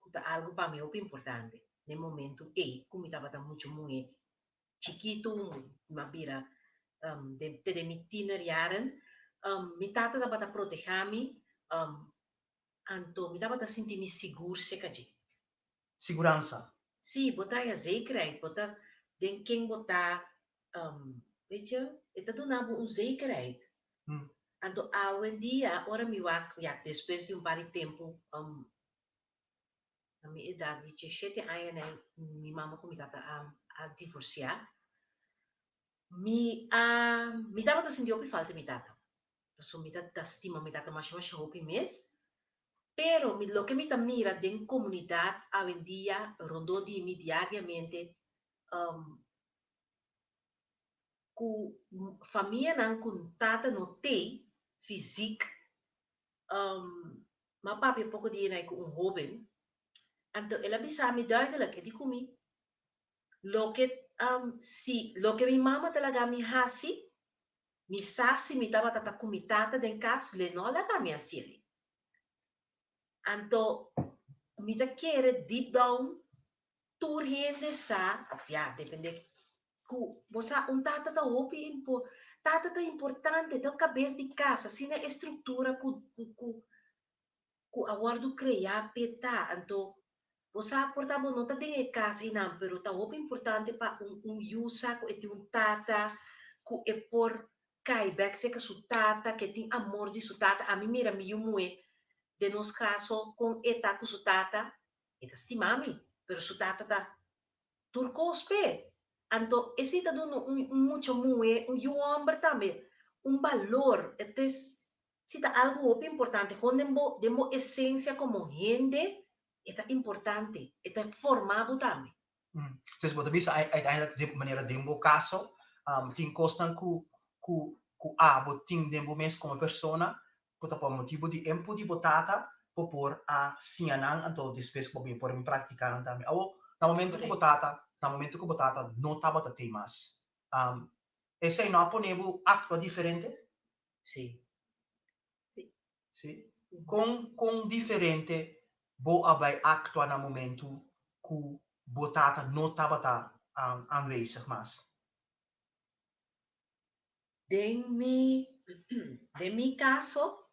ku ta algu pa mi hopi importante den momentu ei ku mi tabata muchu muhé chikitu, mi a bira te den mi tienerjaren, mi tata tabata protehá mi. Anto mi tabata sinti mi sigur serka dje.
Siguransa.
Sí, bo ta haña zekerheid, bo ta den ken bo ta, weet je, e ta duna bo un zekerheid. Anto awendia ora mi wak, ya, despues di un par di tempu, na mi edat di diesshete aña nei mi mama ku mi tata a divorsiá, mi a, mi tabata sinti hopi falta di mi tata. Pasobra mi ta stima mi tata masha masha hopi mes, pero mi loke mi ta mira den komunidat awendia rondó di mi diariamente ku famianan ku tata no tei fysiek, m'a papia poko di ei ku un hoben, anto el a bisa mi duidelijk, e di ku mi, loke si loke mi mama ta laga mi hasi, Mi sa si mi tabata ta ku mi tata den kas lo e no laga mi hasiel. Anto mi ta kere deep down tur hende sa, of ya, depende ku bo sa un tata ta hopi impo tata ta importante, ta kabes di kas, asina e struktura ku ku ku ku a wòrdu kreá p'e ta. Anto bo sa por ta bo no ta den e kas einan, pero ta hopi importante pa un un yu sa ku e tin un tata ku e por kai bèk serka su tata, ku e tin amor di su tata. Ami mira mi yu muhé den nos kaso kon e ta ku su tata, e ta stima mi, pero su tata ta tur kos p'e. Anto esei ta duna un un mucha muhé, un yu hòmber tambe un balor. E ta Si ta algu hopi importante, kon den bo den bo esencia como hende e ta importante, e ta forma bo tambe.
Entonces bo ta bisa uiteindelijk den manera den bo caso tin cosnan cu cu cu abo tin den bo mes como persona cu ta pa motibo di empu di bo tata. bo por a siña nan anto despues ku bo bin por a bin praktiká nan tambe. Awor, na momento ku bo tata, na momento ku bo tata no tabata tei mas, esei no a pone bo aktua diferente?
Sí. Sí.
Sí. Kon, kon diferente bo a bai aktua na momento ku bo tata no tabata aanwezig mas?
Den mi kaso,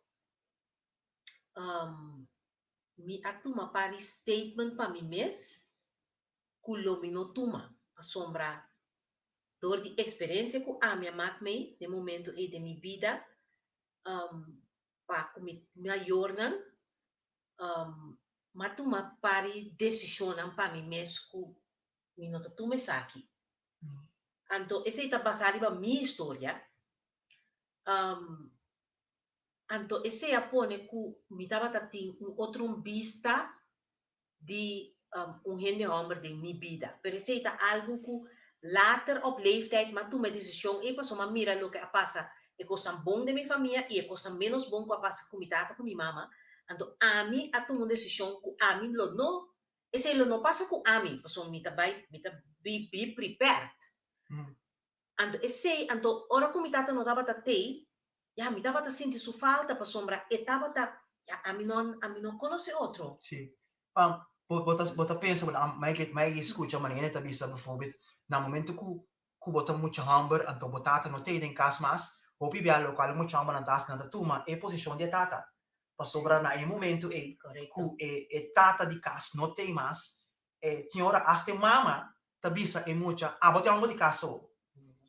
mi a tuma par di statement pa mi mes, ku lo mi no tuma, pasobra dor di eksperensia ku ami a maak mee, den momento ei den mi bida, pa ku mi mayornan, m'a tuma par di desishonnan pa mi mes ku mi no ta tuma esaki. Anto, esei ta basá riba mi historia. Anto, esei a pone ku mi tabata tin un otro bista di un hende hòmber den mi bida. Pero esei ta algu ku later op leeftijd m'a tuma desishon e pasobra m'a mira loke a pasa, e kosnan bon den mi famia i e kosnan ménos bon ku a pasa ku mi tata ku mi mama. Anto, ami a tuma un desishon ku ami lo no, esei lo no pasa ku ami, pasobra mi ta bai, mi ta be prepared. Anto, esei, anto, ora ku mi tata no tabata tei, ya, mi tabata sinti su falta, pasobra e tabata, ya, ami no konosé otro.
Sí. Bo ta pensa, mi a skucha manera ta bisa bijvoorbeeld, na momento ku bo ta mucha hòmber, anto bo tata no tei den kas mas, hopi bia lokual mucha hòmber nan tas nan ta tuma e posishon di tata. Pasobra na e momento ei ku e tata di kas no tei mas, e tin ora hasta mama ta bisa e mucha, abo ta hòmber di kas so.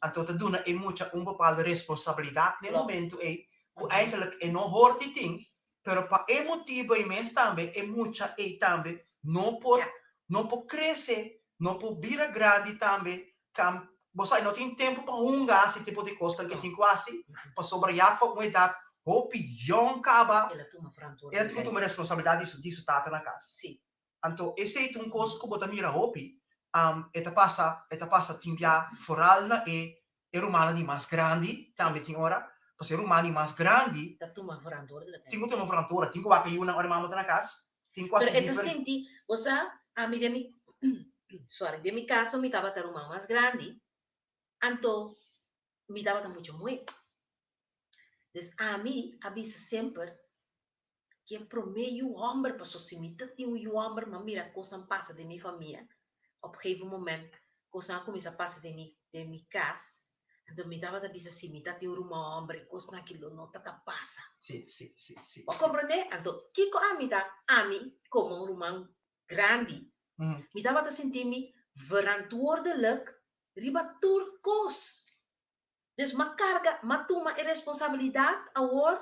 Anto ta duna e mucha un bepaalde responsabilidat na e momento ei, ku eigenlijk e no hoort di tin, pero pa e motibu ei mes tambe, e mucha ei tambe no por krese, no por bira grandi tambe, kan, bo sa, no tin tempu pa hunga, asina tipo di kos ku tin ku hasi, pasobra ya for un edat hopi yòn kaba,
El a tuma
el tin ku tuma responsabilidat di su tata na kas. Anto, esei ta un kos ku bo ta mira hopi, e ta pasa tin bia vooral na e rumannan di mas grandi, tambe tin ora, pasobra e ruman di mas grandi,
Ta tuma verantwoordelijkheid.
Tin ku tuma verantwoordelijkheid, tin ku wak yunan ora mama ta na kas, tin ku
Pero
hasi
e ta sinti, osea, ami den mi, sorry, den mi kaso mi tabata ruman mas grandi, anto mi tabata mucha muhé. Dus ami a bisa semper ku e promé yu hòmber, pasobra si mi ta tin un yu hòmber, m'a mira kosnan pasa den mi famia. Op een gegeven moment, kosnan a kuminsá pasa den mi kas, anto mi tabata bisa si mi ta tin un ruman hòmber, e kosnan aki lo no ta pasa.
Sí, sí, sí, sí.
Bo komprondé? Anto, kiko ami ta, ami komo un ruman grandi, mi tabata sinti mi verantwoordelijk riba tur kos. Dus m'a karga, m'a tuma e responsabilidat awor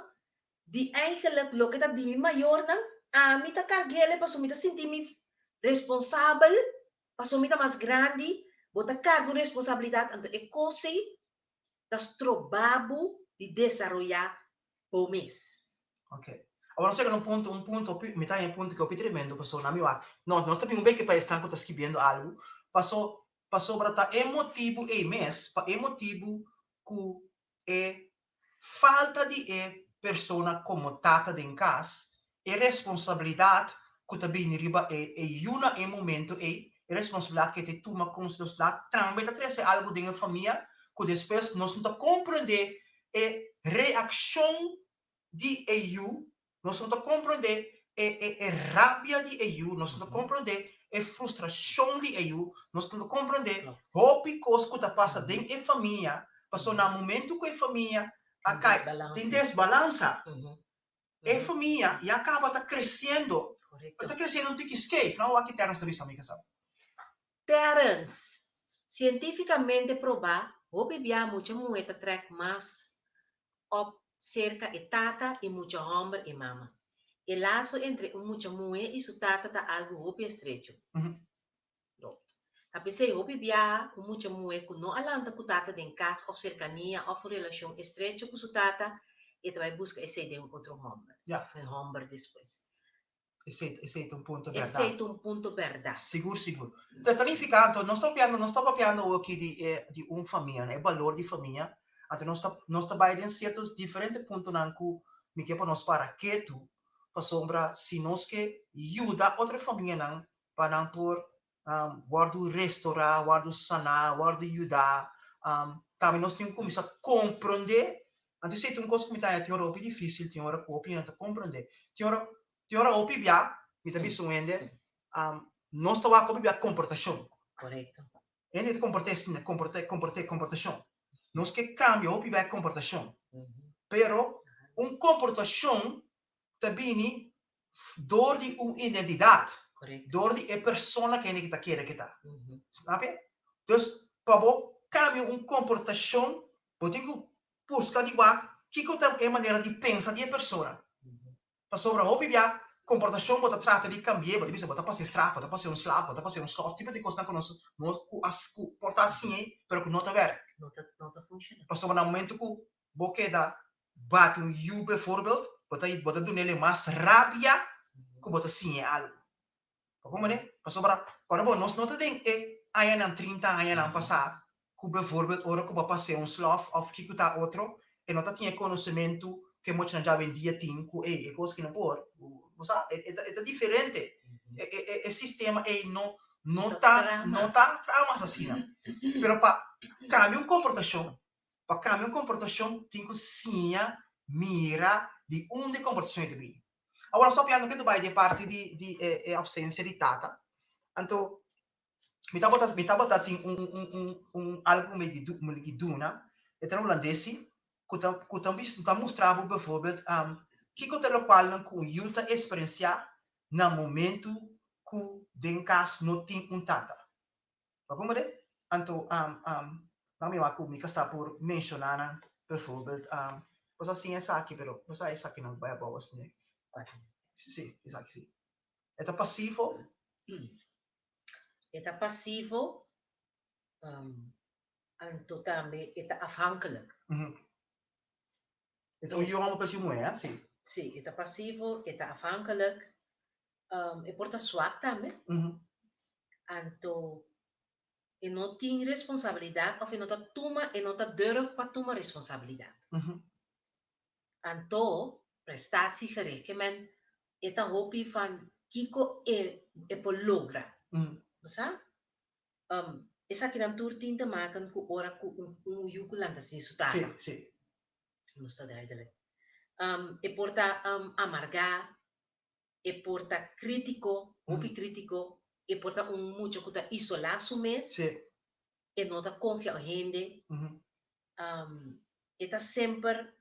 di eigenlijk loke ta di mi mayornan, ami ta karg'é pasobra mi ta sinti mi responsabel, pasobra mi ta mas grandi, bo ta karga un responsabilidat, anto e kos ei ta stroba bo di desaroyá bo mes.
Ok. Awor, nos a yega na un punto, mi ta un punto ku ta tremendo, pasobra na mi wak. No, nos ta bin un beke pa esnan ku ta skirbiendo algu, pasobra ta e motibu ei mes, pa e motibu ku e falta di e persona komo tata den kas, e responsabilidat ku ta bini riba e yu na e momento ei, e responsabilidat ku e ta tuma komo responsabilidat, tambe ta trese algu den e famia, ku despues nos no ta komprondé e reakshon di e yu, nos no ta komprondé e rabia di e yu, nos no ta komprondé e frustrashon di e yu, nos no ta komprondé hopi kos ku ta pasa den e famia, pasobra na momento ku e famia
Tin
kai,
desbalansa.
Tin desbalansa. E famia ya kaba ta kresiendo, ta kresiendo un tiki skeef. Nou, aki Terence ta bisa mi kasá.
Terence, sientífikamente probá, hopi bia mucha muhé ta trèk mas op serka e tata i mucha hòmber e mama. E laso entre un mucha muhé i su tata ta algu hopi estrecho. Klopt. Ta p'esei hopi bia un mucha muhé ku no a lanta ku tata den kas òf serkania òf un relashon estrecho ku su tata, e ta bai buska esei den otro hòmber. Òf un hòmber despues.
Esei ta un punto bèrdat.
Esei ta un punto bèrdat.
Sigur, sigur. Ta nifiká, anto, nos ta papiando aki di un famia, e balor di famia. Anto, nos ta bai den sierto diferente puntonan ku mi ke pa nos para ketu. pasobra si nos ke yuda otro famianan pa nan por wòrdu restorá, wòrdu saná, wòrdu yudá, tambe nos tin ku kuminsá komprondé. Anto esei ta un kos ku mi ta haña tin ora hopi difísil, tin ora ku hopi hende no ta komprondé. Tin ora, tin ora hopi bia mi ta bisa un hende, nos ta wak hopi bia komportashon.
Korekto.
Hende ta komport'é asina, komport'é, komport'é, komportashon. Nos ke kambia hopi bia e komportashon. Pero un komportashon ta bini dor di un identidat, dor di e persona kende ki ta kere ke ta. Snap je? Dus pa bo kambia un komportashon bo tin ku buska di wak kiko ta e manera di pensa di e persona. Pasobra hopi bia komportashon bo ta trata di kambi'é, bo ta bisa bo ta pas'é straf, bo ta pas'é un slap, bo ta pas'é un skòs, tipo di kosnan ku nos nos ku a ku por ta hasié pero ku no ta wèrk.
No ta no ta funshoná.
Pasobra na momento ku bo keda bati un yu bevoorbeeld, bo ta bo ta dun'é mas rabia ku bo ta siñ'é algu. Bo komprendé? Pasobra ora bo nos no ta den e añanan trinta añanan pasá ku bevoorbeeld ora ku bo a pas'é un slòf òf kiko ta otro e no ta tin e konosementu ku e muchanan djawendia tin ku ey e kos ki no por. Bo sa e ta e ta diferente. E e e sistema ey no no ta no ta traha mas asina. Pero pa kambia un komportashon Pa kambia un komportashon tin ku siña mira di unda e komportashon ei ta bini. Awor nos ta papiando ke ta bai di e parti di di e e opsensia di tata. Anto mi tabata mi tabata tin un un un un algu ku mi mi ki duna, e ta na hulandes si, ku ta ku ta ta mustra bo bevoorbeeld kiko ta lokualnan ku un yu ta eksperensiá na momentu ku den kas no tin un tata. Bo komprende? Anto, nan mi wak ku mi ka sa por menshoná nan, bijvoorbeeld, bo sa siña esaki, pero bo sa esaki nan bai abou asina. Sí, sí, esaki sí. E ta pasivo.
E ta pasivo, anto tambe e ta afhankelijk.
E ta un yu hòmber pa su muhé, hè? Sí.
Sí, e ta pasivo, e ta afhankelijk, e por ta swak tambe. Anto e no tin responsabilidat òf e no ta tuma, e no ta durf pa tuma responsabilidat. Anto prestatiegericht, ke men e ta hopi van kiko e e por logra. Bo sa? Esakinan tur tin te maken ku ora ku un un yu ku lanta sin su tata.
Sí, sí.
Nos ta duidelijk. E por ta amargá, e por ta krítiko, hopi krítiko, e por ta un mucha ku ta isolá su mes, e no ta konfia un hende, e ta semper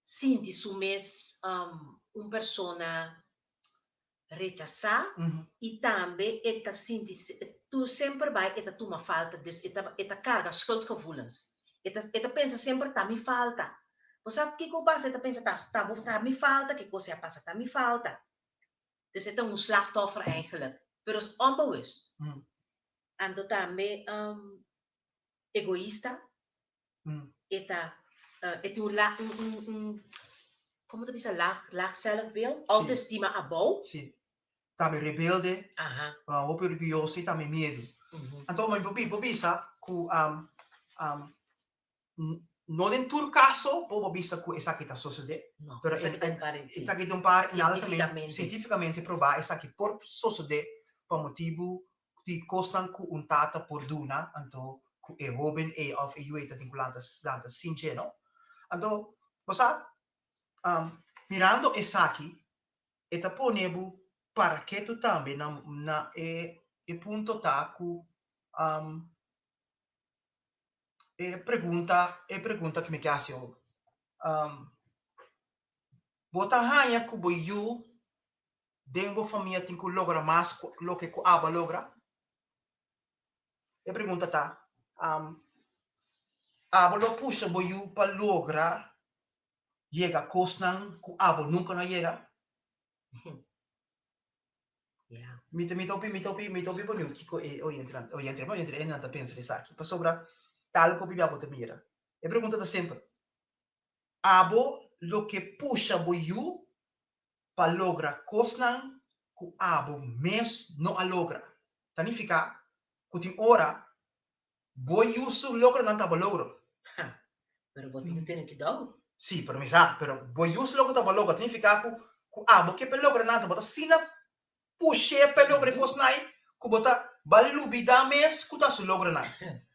sinti su mes un persona rechasá i tambe e ta sinti tur semper bai e ta tuma falta, dus e ta e ta karga schuldgevoelens. E ta e ta pensa semper ta mi falta. Bo sa kiko pasa? E ta pensa ta ta bo ta mi falta ke kos a pasa, ta mi falta. Dus e ta un slachtoffer eigenlijk, pero es onbewust. Anto tambe egoista, e ta e tin un la un un un como ta bisa laag laag zelfbeeld, autoestima abou.
Sí. Tambe rebelde, hopi orguyoso y tambe miedu. Anto mi por bisa cu No den tur kaso bo por bisa ku esaki ta sosodé,
No,
pero
esaki ta un par en sí.
esaki ta un par en algemeen
Sientífikamente.
sientífikamente probá esaki por sosodé pa motibu di kosnan ku un tata por duna anto ku e hóben ei òf e yu ei ta tin ku lanta lanta sin dje, no? Anto bo sa mirando esaki e ta pone bo para ketu tambe na na e e punto ta ku E pregunta, e pregunta ku mi ke hasi awor. Bo ta haña ku bo yu den bo famia tin ku logra mas ku loke ku abo a logra? E pregunta ta, abo lo pusha bo yu pa logra yega kosnan ku abo nunka no a yega?
Yeah.
Mi ta mi ta hopi mi ta hopi mi ta hopi beniut kiko e oyentenan oyentenan no oyentenan hendenan ta pensa di esaki pasobra tal ku bibia bo ta mira. E pregunta ta simpel, abo lo ke pusha bo yu pa logra kosnan ku abo mes no a logra? Ta nifiká ku tin ora Bo yu su logronan ta bo logro.
Ha, pero bo tin ku tene kidou.
Sí, pero mi sa, pero bo yu su logro ta bo logro, ta nifiká ku ku abo ke pa logra nan, anto bo ta asina push'é pa e logra e kosnan ei ku bo ta ba lubidá mes ku ta su logronan.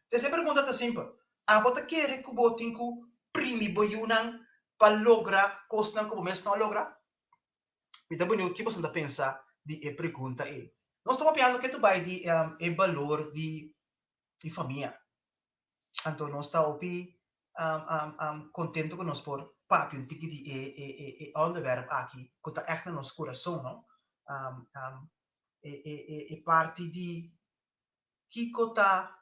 Entonces e pregunta ta simpel, abo ta kere ku bo tin ku primi bo yunan pa logra kosnan ku bo mes no a logra? Mi ta beniut ki boso ta pensa di e pregunta ei. Nos ta papiando ke tu bai di e balor di famia. Anto nos ta hopi contento cu nos por papia un tiki di e onderwerp aki cu ta echt na nos curason, no? E parti di kico ta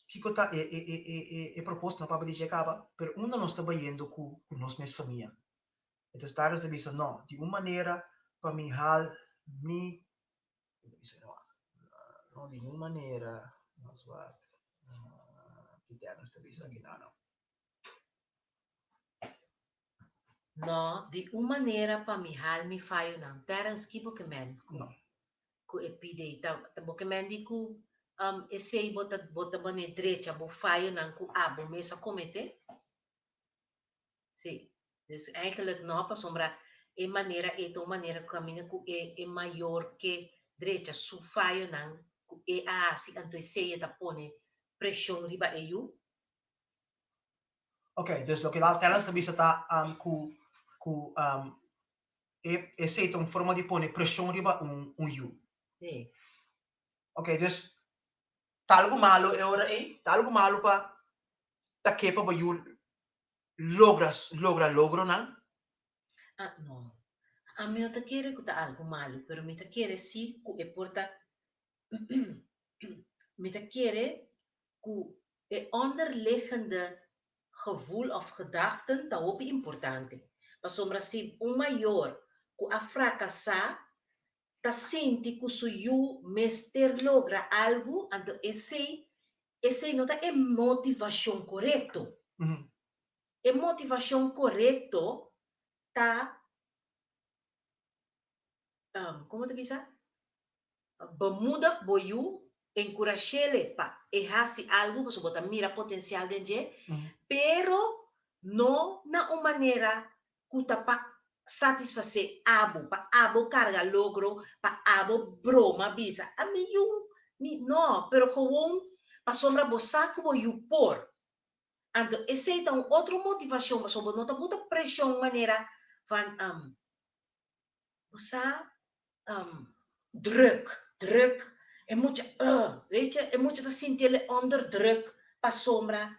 kico ta e proposito no papia di dje caba, pero unda nos ta bayendo cu nos mes famia. Entonces Darius ta bisa, no, di un manera pa mi hal mi No, di un manera, nos wak, ki Terence ta bisa aki nan.
No, di un manera pa mi hal mi fayonan. Terence, ki bo ke men ku,
No.
ku e pide ei? Ta, ta bo ke men di ku um, esei bo ta, bo ta bane drecha bo fayonan ku abo mes a komete? Sí. Dus eigenlijk no, pasobra e manera ei ta un manera ku kaminda ku e e mayor ke drecha su fayonan ku e a hasi, anto esei e ta pone preshon riba e yu.
Ok, dus loke Terence ta bisa ta ku ku e esei ta un forma di pone preshon riba un un yu.
Sí.
Ok, dus ta algu malo e ora ei? Ta algu malo pa ta ke pa bo yu logra logra logronan?
Ah, no. Ami no ta kere ku ta algu malu, pero mi ta kere si ku e por ta mi ta kere ku e onderliggende gevoel of gedachten ta hopi importante. Pasobra si un mayor ku a frakasá ta sinti ku su yu mester logra algu, anto esei esei no ta e motivashon korekto. E motivashon korekto ta, komo ta bisa? Bemoedig bo yu, enkurash'ele pa e hasi algu pasobra bo ta mira potensial den dje, pero no na un manera ku ta pa satisfasé abo, pa abo karga logro, pa abo broma bisa, a mi yu, mi, no, pero gewoon pasobra bo sa ku bo yu por. Anto esei ta un otro motivashon pasobra bo no ta buta preshon manera van bo sa druk, druk, e mucha weet je, e mucha ta sinti el onder druk pasobra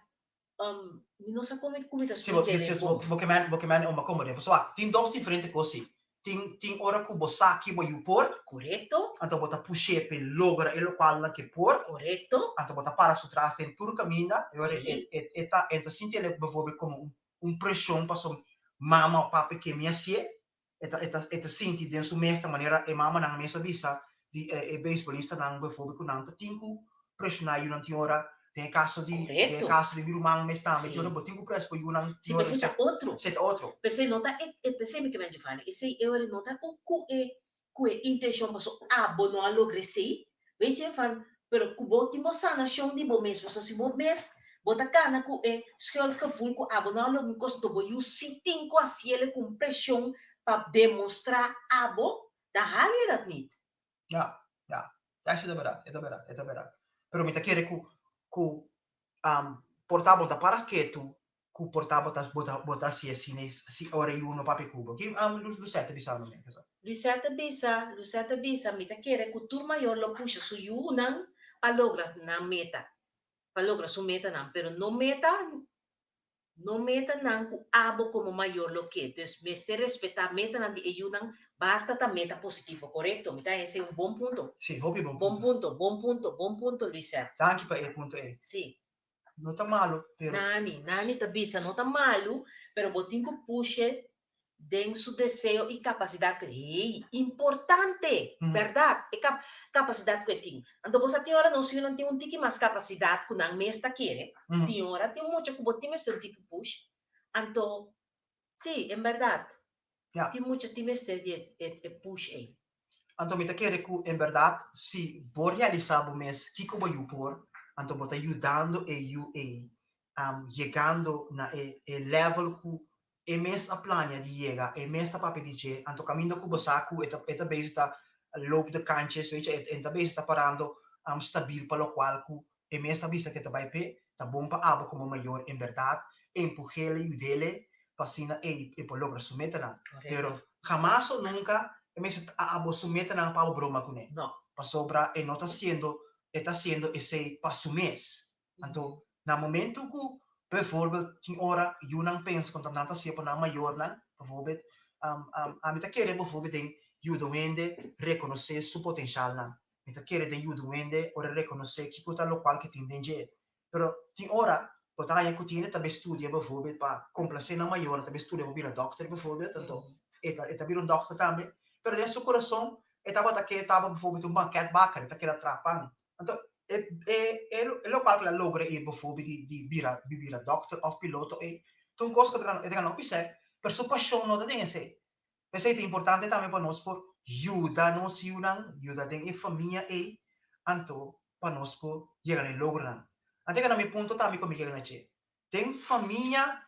mi no sa kon mi ta
Sí, bo,
splika
bo,
bon.
bo ke men, bo ke men oma komo den. Pasobra wak, tin dos diferente kos si. Tin, tin ora ku bo sa ki bo yu por.
Korekto.
Anto bo ta push'é p'e logra e lokualnan ke por.
Korekto.
Anto bo ta para su tras den tur kaminda. E ora
Sí.
e, e, e ta, e ta sinti el bijvoorbeeld komo un, un preshon pasobra mama o papi ke mi hasié. E ta, e ta, e ta sinti den su mes ta manera e mamanan mes a bisa di e, e beisbolistanan bijvoorbeeld ku nan ta tin ku preshoná yunan tin ora, den e kaso di, den e
Korekto.
kaso di mi ruman mes tambe, tin ora
Sí.
bo tin ku pres bo yunan
Sí,
tin ora
p'esei ta otro.
Esei ta otro.
P'esei no ta e, e, p'esei mi ke men Giovanni, esei e ora no ta ku, ku e, ku e intenshon paso abo no a logra esei, weet je, van, pero ku bo tin bo sanashon di bo mes, pasobra si bo mes bo ta kana ku e schuldgevoel ku abo no a logra un kos, anto bo yu si tin ku hasiele ku un preshon pa demostrá abo, dan haal je dat niet.
Ja, ja. Ja, esei ta bèrdat, e ta bèrdat, e ta bèrdat. Pero mi ta kere ku, ku por ta bo ta para ketu ku por ta bo ta bo ta bo ta hasi asina si ora yu no papia ku bo. Ki Lucette ta bisa no men kesa?
Lucette ta bisa, Lucette ta bisa, mi ta kere ku tur mayor lo pusha su yunan pa logra nan meta, pa logra su metanan, pero no meta, no metanan ku abo komo mayor lo ke. Dus mester respetá metanan di e yunan, basta ta meta positivo. Korekto, mi ta hesei un bon punto.
Sí, hopi bon
Bon
punto.
punto, bon punto, bon punto, Lucette.
Danki pa e punto ei.
Sí.
No ta malu, pero.
Nani, Nani ta bisa no ta malu, pero bo tin ku push'e den su deseo i kapasidat ku e hey, importante, bèrdat, e kap kapasidat ku e tin. Anto bo sa tin ora nos yunan tin un tiki mas kapasidat ku nan mes ta kere, tin ora tin mucha ku bo tin mester un tiki push, anto sí, en bèrdat, tin mucha tin mester di e e push ei.
Anto mi ta kere ku en bèrdat si bo realisá bo mes kiko bo yu por, anto bo ta yudando e yu ei yegando na e e level ku E mes a plania di yega, e mes ta papia di dje, anto kaminda ku bo sa ku e ta e ta bezig ta loop de kantjes, weet je, e ta bezig ta parando stabil pa lokual ku e mes a bisa ku e ta bai p'e, ta bon pa abo komo mayor en bèrdat empuj'ele, yud'ele pa asina e e por logra su metanan. Pero hamas o nunka e mester ta abo su metanan pa abo broma kuné. Pasobra e no ta hasiendo, e ta hasiendo esei pa su mes. Anto na momento ku bijvoorbeeld tin ora yunan pensa ku nan ta hasié pa nan mayornan, bijvoorbeeld, ami ta kere bijvoorbeeld den yuda un hende rekonosé su potenshalnan. Mi ta kere den yuda un hende ora e rekonosé kiko ta lokual ke tin den dje. Pero tin ora bo ta haña ku tin hende ta bai studia bijvoorbeeld pa komplasé nan mayornan, ta bai studia pa bira dòkter bijvoorbeeld, anto e ta e ta bira un dòkter tambe, pero den su kurason e tabata ke tabata bijvoorbeeld un banketbakker, e ta keda traha pan. Anto e e e lokual ku el a logra ei bijvoorbeeld di di bira di bira dòkter òf piloto ei ta un kos ku e ta e ta gana hopi sèk, pero su pashon no ta den esei. P'esei ta importante tambe pa nos por yuda nos yunan, yuda den e famia ei, anto pa nos por yega na e logronan. Anto yega na mi punto tambe ku mi yega na dje. Den famia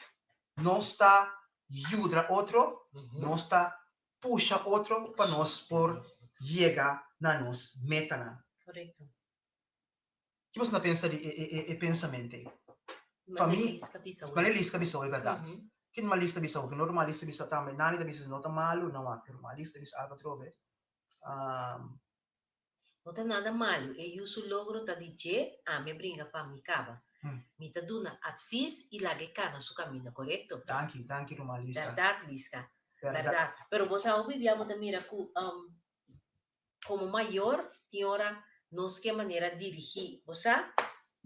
nos ta yuda otro, nos ta pusha otro pa nos por yega na nos metanan.
Korekto.
Ki boso ta pensa di e pensament ei?
Mane Liska bisa
hoy. Mane Liska bisa hoy, bèrdat. Kin ma Liska bisa hoy? Kin otro ma Liska bisa tambe? Nani ta bisa si no ta malu, no wak. Pero ma Liska ta bisa algu atrobe.
No ta nada malu, e yu su logro ta di dje, ami a bringa pa mi kaba. Mi ta duna advis i laga e kana su kaminda, korekto?
Danki, danki ruman Liska.
Bèrdat, Liska. Bèrdat. Pero bo sa hopi bia bo ta mira ku Komo mayor tin ora nos ke manera dirigí, bo sa,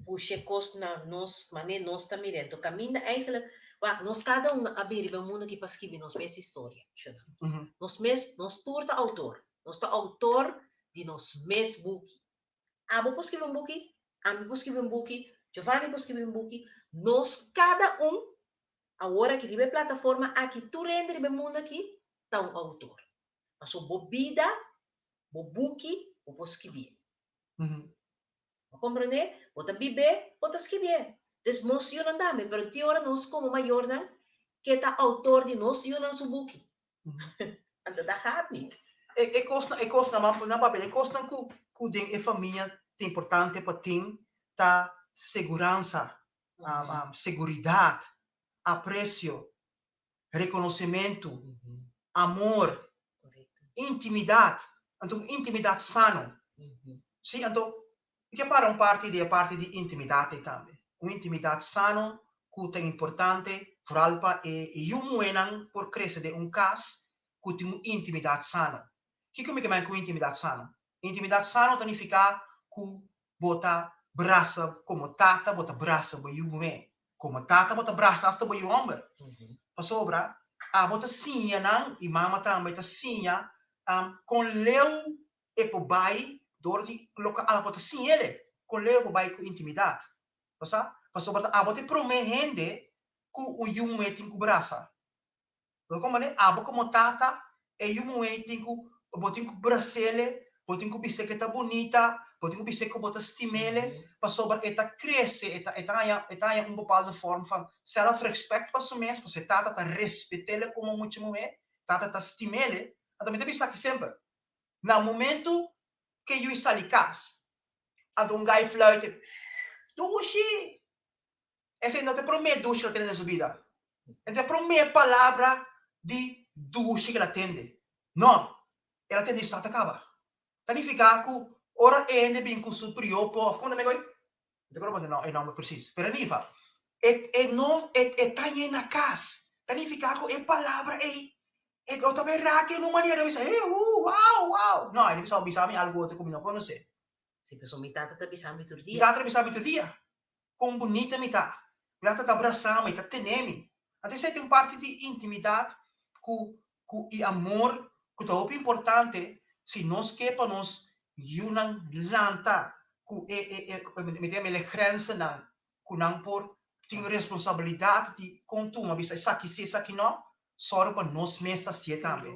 pusha e kos na nos manera nos ta mira. Enton kaminda eigenlijk, wak, nos kada un a bin riba e mundu aki pa skibi nos mes historia, shona. Nos mes, nos tur ta outor. Nos ta outor di nos mes buki. Abo por skibi un buki, ami por skibi un buki, Giovanni por skibi un buki, nos kada un awor aki riba e plataforma aki, tur hende riba e mundu aki ta un outor. Paso bo bida, bo buki, bo por skibié. Bo komprendé? Bo ta bib'é, bo ta skibié. Dus nos yunan tambe, pero tin ora nos komo mayornan ke ta outor di nos yunan su buki. Anto dat gaat niet.
E e kosnan, e kosnan, man nan papia, e kosnan ku ku den e famia ta importante pa tin ta seguransa, seguridat, apresio, rekonosementu, amor, intimidat, anto un intimidat sano. Sí, anto mi ke para un parti di e parti di intimidat ei tambe. Un intimidat sano ku ta importante foral pa e yu muhénan por krese den un kas ku tin un intimidat sano. Kiko mi ke men ku intimidat sano? Intimidat sano ta nifiká ku bo ta brasa komo tata, bo ta brasa bo yu muhé. Komo tata bo ta brasa asta bo yu hòmber. Pasobra abo ta siña nan, i mama tambe ta siña, kon leu e por bai dor di loke abo ta siñ'el, kon leu e por bai ku intimidat. Bo sa? Pasobra ta abo ta e promé hende ku un yu muhé tin ku brasa. Bo ta komprende? Abo komo tata, e yu muhé tin ku, bo tin ku bras'ele, bo tin ku bis'é ku e ta bunita, bo tin ku bis'é ku bo ta stim'ele, pasobra e ta krese, e ta e ta haña e ta haña un bepaalde vorm van sèlfrespèkt pa su mes, pasobra e tata ta respet'ele komo mucha muhé, tata ta stim'ele. Anto mi ta bisa aki semper, na momentu ku e yu sali kas, anto un gai fluit, Dushi! Esei no ta e promé dushi ku el a tende den su bida. E ta e promé palabra di dushi ku el a tende. No, el a tende i start a kaba. Ta nifiká ku ora e hende bin ku su priopo òf komo ta mega oi? Mi ta akorda e nòmber presis, pero en ifa, e e no e e ta ñe na kas. Ta nifiká ku e palabra ei e no ta bai raki den un manera di bisa, he, hu, wou, wou. No, e ta bisa, bisa mi algu otro ku mi no konosé.
Si, pasobra mi tata ta bisa mi tur
dia. Mi tata ta bisa mi tur dia. Kon bunita mi ta. Mi tata ta brasá mi, ta tene mi. Anto esei ta un parti di intimidat ku ku i amor ku ta hopi importante si nos ke pa nos yunan lanta ku e e e mi ta yama el e grenzennan ku nan por tin responsabilidat di kon tuma bisa esaki si esaki no, sòru pa nos mes hasié tambe.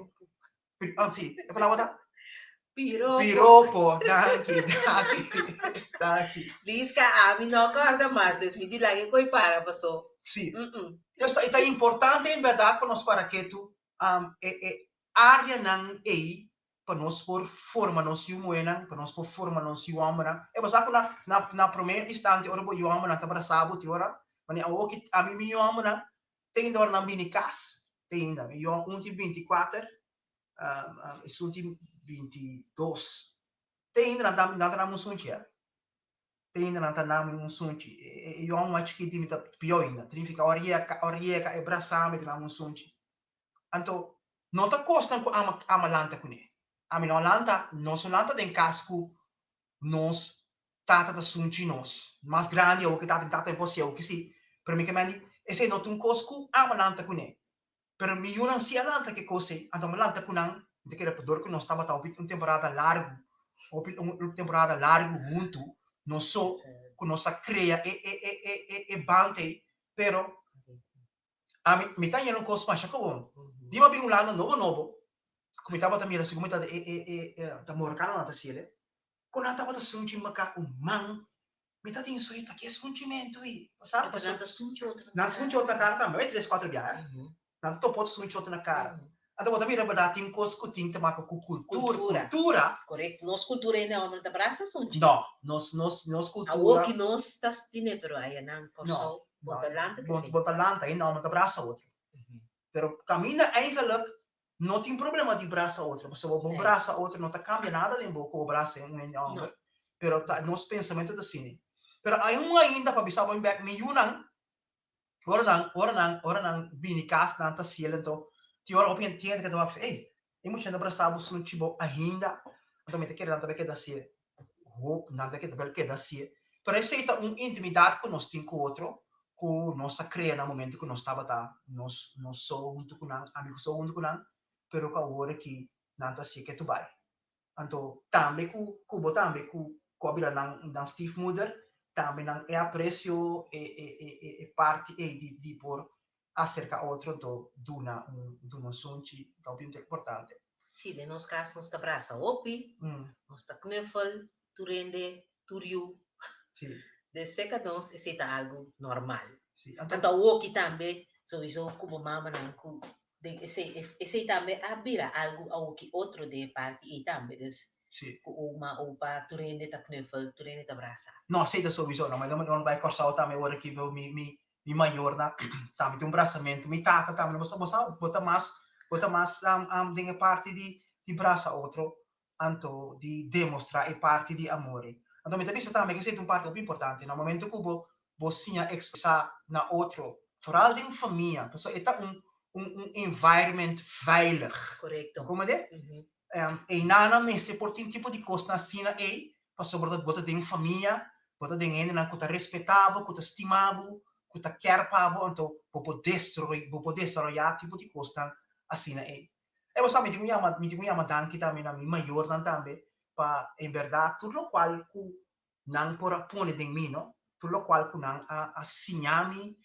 Ah, sí, e palabra ta?
Piropo.
Piropo, danki, danki, danki.
Liska, ami no acorda mas, dus mi di laga e koi para paso.
Sí. Dus ta importante en berdad pa nos para ketu e areanan ei pa nos por forma nos yu muhénan, pa nos por forma nos yu hòmbernan. E bo sa ku na na na promé instante ora bo yu hòmbernan ta brasá bo tin ora, manera awor ki ami mi yu hòmbernan te ainda ora nan bini kas, te ainda. Mi yu un tin 24, esun tin 22. Te ainda nan ta nan ta na mi sunchi ya. Te ainda nan ta na mi un sunchi. E yu hòmber mas chikit di mi ta pió ainda. Ta nifiká ora yeka ora yeka e brasá mi ta na mi un sunchi. Anto, no ta kosnan ku ama ama lanta kuné. Ami no a lanta, nos no lanta den kas ku nos tata ta sunchi nos. Mas grandi awor ku tata, mi tata por sieu ku si, pero mi ke mandi, esei no ta un kos ku ama lanta kuné. Pero mi yunan si a lanta ku e kos ei, anto mi a lanta ku nan, mi ta kere dor ku nos tabata hopi un temporada largu, hopi un temporada largu huntu, nos so ku nos a krea e e e e e e band ei, pero Ami, mi ta haña un kos masha kobon. Di mi a bin Hulanda nobo nobo, ku mi tabata mira segun mi ta e e e ta morokanonan ta hasiel e, ku nan tabata sunchi maka un man, mi ta tin zoiets ta ke sunchimentu ei, bo sa?
Pasobra nan ta sunchi otro
na kara. Nan ta sunchi otro na kara tambe, bai tres kuater biaha, nan ta topa otro sunchi otro na kara. Anto bo ta mira berdad tin kos ku tin te maka ku kultura, kultura.
Korekto, nos kultura hende homber ta brasa sunchi.
No, nos nos nos kultura.
Awoki nos ta tine pero ayanan Kòrsou bo ta lanta
ke si. Bo ta lanta hende homber ta brasa otro. Pero kaminda eigenlijk no tin problema di brasa otro pasobra bo brasa otro no ta kambia nada den bo ku bo brasa un hende homber. Pero ta nos pensamentu ta asina. Pero aun ainda pa bisa bo bek mi yunan Ora nan, ora nan, ora nan bini kas nan ta siel anto tin ora hopi hende hende ta wak bisa ey e mucha nan ta brasa bo sunchi bo ainda anto mi ta kere nan ta bai keda hacié hoop nan ta keda keda hacié pero esey ta un intimidat ku nos tin ku otro ku nos a krea na momento ku nos tabata nos nos so huntu ku nan ami so huntu ku nan pero ku awor aki nan ta hacié ketu bai. Anto tambe ku ku bo tambe ku ku a bira nan nan stiefmoeder, tambe nan e aprecio e e e e e parti ei di di por acerca otro anto duna un duna un sunchi ta hopi importante.
Sí, den nos cas nos ta brasa hopi, nos ta knuffel tur hende, tur yu.
Sí.
Dus cerca nos esei ta algo normal.
Sí,
anto. Anto awoki tambe sowiso ku bo mamanan ku den esei esei tambe a bira algu awoki otro den e parti ei tambe dus
Sí.
ku oma opa tur hende ta knuffel tur hende ta brasa.
No esei ta sowiso no, mi no bai Kòrsou tambe ora ki mi mi mi mayornan tambe tin un brasamentu mi tata tambe bo sa bo sa bo ta mas bo ta mas den e parti di di brasa otro anto di demostrá e parti di amor ei. Anto mi ta bisa tambe ku esei ta un parti hopi importante. Na momento ku bo bo siña ekspresá na otro, foral den famia, pasobra e ta un un un environment veilig.
Korekto.
Bo komprendé? Einan mester por tin tipo di kosnan asina ei, pasobra bo ta den famia, bo ta den hendenan ku ta respetá bo, ku ta stima bo, ku ta kèr pa bo, anto bo por destroi bo por desaroyá tipo di kosnan asina ei. E bo sa mi tin ku yama mi tin ku yama danki tambe na mi mayornan tambe pa en bèrdat tur lokual ku nan por a pone den mi no, tur lokual ku nan a a siña mi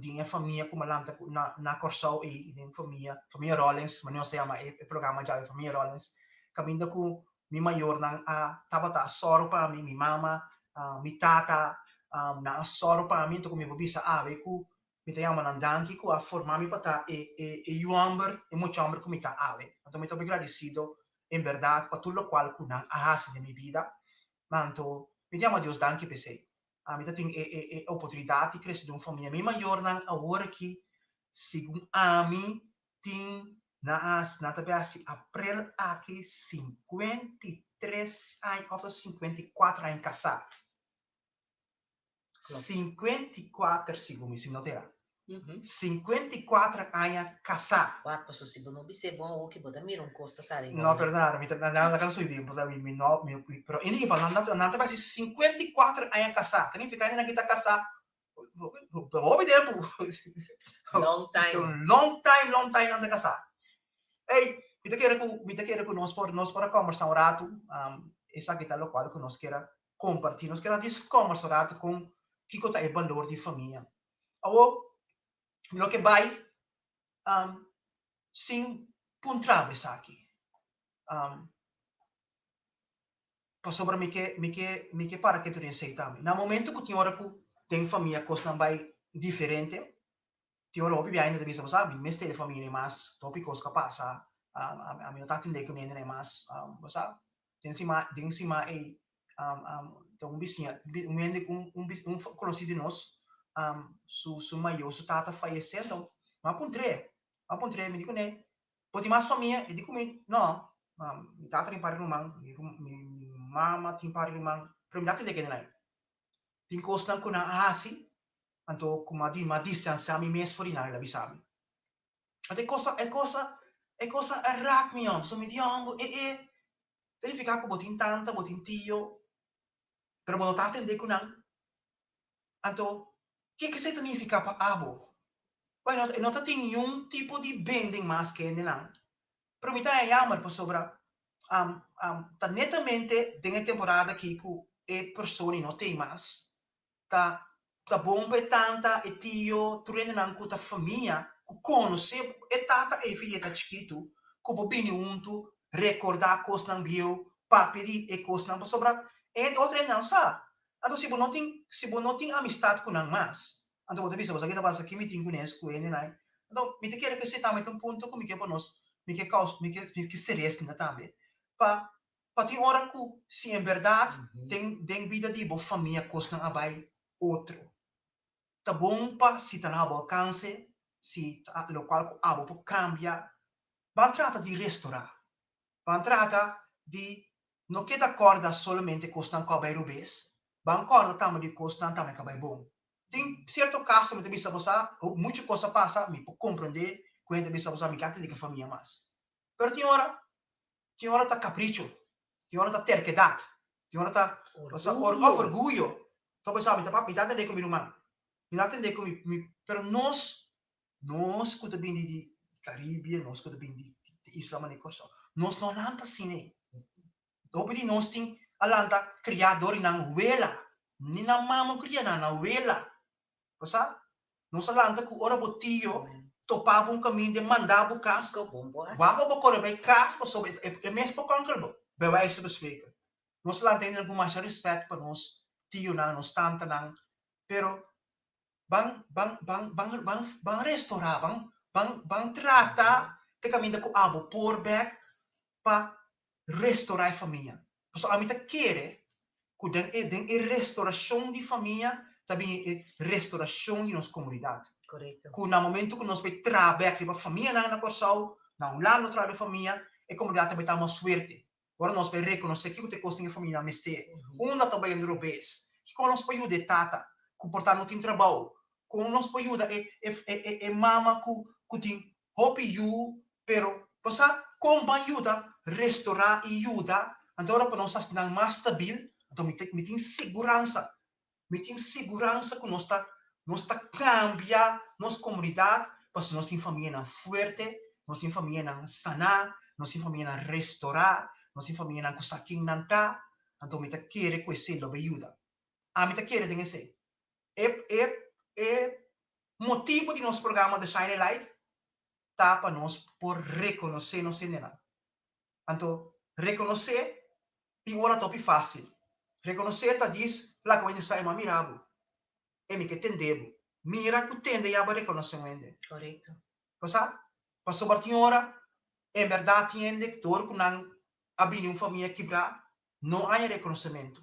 den e famia ku mi a lanta ku na na Kòrsou ei den famia famia Rollins manera nos ta yama e programa djawe famia Rollins kaminda ku mi mayornan a tabata a sòru pa mi, mi mama mi tata nan a sòru pa mi anto ku mi por bisa awe ku Mi ta yama nan danki ku a forma mi pa ta e e e yu hòmber, e mucha hòmber ku mi ta awe. Anto mi ta hopi gradisido en bèrdat pa tur lokual ku nan a hasi den mi bida. Anto mi ta yama Dios danki p'esei. Mi ta tin e e e oportunidat di krese den un famia. Mi mayornan awor aki, segun ami, tin nan a nan ta bai hasi aprel aki 53 aña òf 54 aña kasá. 54 segun mi, si mi no ta era. 54 aña kasá.
Wak, paso si bo no bis'é bon awoki bo ta mira un kos ta sali
No, pero nada, mi ta, nan ta subi bien, pasobra mi, mi no, mi, pero in ieder geval, nan, nan ta bai hasi 54 aña kasá. Ta nifiká nan ki ta kasá hopi tempu.
Long time.
Long time, long time nan ta kasá. Ey, mi ta kere ku, mi ta kere ku nos por, nos por a kòmbersá un ratu, esaki ta lokual ku nos kier a kompartí. Nos kier a dis kòmbersá un ratu kon kiko ta e balor di famia. Awor, mi lo ke bai sin puntra bo esaki, pasobra mi ke, mi ke, mi ke para ketu den esei tambe. Na momento ku tin ora ku den famia kosnan bai diferente. Tin ora hopi biaha hende ta bisa bo sa mi mester e famia mas, ta hopi kos ku a pasa, ami no ta atendé ku hende mas, bo sa. Den sima den sima ei ta un bisiña un hende un un un konosí di nos su su mayó su tata a fayesé anto mi a puntr'é mi a puntr'é mi di kuné bo tin mas famia? E di ku mi no mi tata tin par di ruman mi mi mama tin par di ruman pero mi ta atendé kende nan. Tin kosnan ku nan a hasi anto ku mi a di mi a distansiá mi mes for di nan el a bisa mi. Anto e cosa, e cosa, e cosa a rak mi om. So mi di hombo, e e, ta nifica cu bo tin tanta, bo tin tio, pero bo no ta atende cu nan. Anto, kico esey ta nifica pa abo? Bueno, e no ta tin niun tipo di bending mas ke hendenan. Pero mi ta haña jammer pasobra ta netamente den e temporada aki cu e persona no t'ey mas. Ta ta bon pa e tanta, e tio, tur hendenan ku ta famia ku konosé e tata ei for di e ta chikitu ku por bini huntu rekordá kosnan bieu, papia di e kosnan pasobra e otro hendenan sa. Anto si bo no tin si bo no tin amistat ku nan mas anto bo ta bisa bo sa ke ta pasa ki mi tin kunes ku hendenan ei. Anto mi ta kere ku esei tambe ta un punto ku mi ke pa nos mi ke kous mi ke mi ke seres na tambe pa Pa tin ora ku si en bèrdat den den bida di bo famia kosnan a bai otro. Ta bon pa si ta na bo alkanse, si ta lokual ku abo por kambia, ban trata di restorá. Ban trata di no keda kòrda solamente kosnan ku a bai robes, ban kòrda tambe di kosnan tambe ku a bai bon. Tin sierto kaso mi ta bisa bo sa, muchu kos a pasa, mi por komprendé ku hende ta bisa bo sa mi ke a tene ku e famia mas. Pero tin ora Tin ora ta capricho, tin ora ta terkedad, tin ora ta
Orguyo.
Of orguyo. Ta pensá, mi ta mi ta atendé ku mi ruman, mi ta atendé ku mi, mi, pero nos, nos ku ta bini di Caribe, nos ku ta bini di di isla manera Kòrsou, nos no lanta asina ei. Hopi di nos tin a lanta kriá dor di nan wela, ni nan mama kria nan, nan wela. Bo sa? Nos a lanta ku ora bo tio topa bo un kaminda e manda bo kas, wak bo kore bai kas pasobra e mes por kònker bo, bij wijze van spreken. Nos a lanta hende ku masha rèspèt pa nos tionan, nos tantanan, pero ban ban ban ban ban ban restorá, ban ban ban trata te kaminda ku abo por bèk pa restorá e famia. Pasobra ami ta kere ku den e den e restorashon di famia ta bini e restorashon di nos komunidat.
Korekto.
Ku na momento ku nos bai traha bèk riba famianan na Kòrsou, na Hulanda nos traha riba famia, e komunidat ta bai ta mas fuerte. Ora nos bai rekonosé kiko ta e kos den e famianan mester, unda ta bayendo robes, kiko nos por yuda e tata ku por ta no tin trabou, kon nos por yuda e e e e mama ku ku tin Hopi yu, pero bo sa kon ban yuda restorá i yuda, anto ora ku nos hasi nan mas stabil, anto mi mi tin siguransa, mi tin siguransa ku nos ta nos ta kambia nos komunidat pasobra nos tin famianan fuerte, nos tin famianan saná, nos tin famianan restorá, nos tin famianan ku sa ken nan ta, anto mi ta kere ku esei lo bai yuda. Ami ta kere den esei. E e e Motibu di nos programa The Shine a Light ta pa nos por rekonosé nos hendenan. Anto, rekonosé tin ora ta hopi fásil. Rekonosé ta djis laga un hende sa, M'a mira bo. E mi ke tende bo. Mira ku tende ya bo a rekonosé un hende.
Korekto.
Bo sa? Pasobra tin ora, en bèrdat tin hende dor ku nan a bini un famia kibrá, no haña rekonosementu.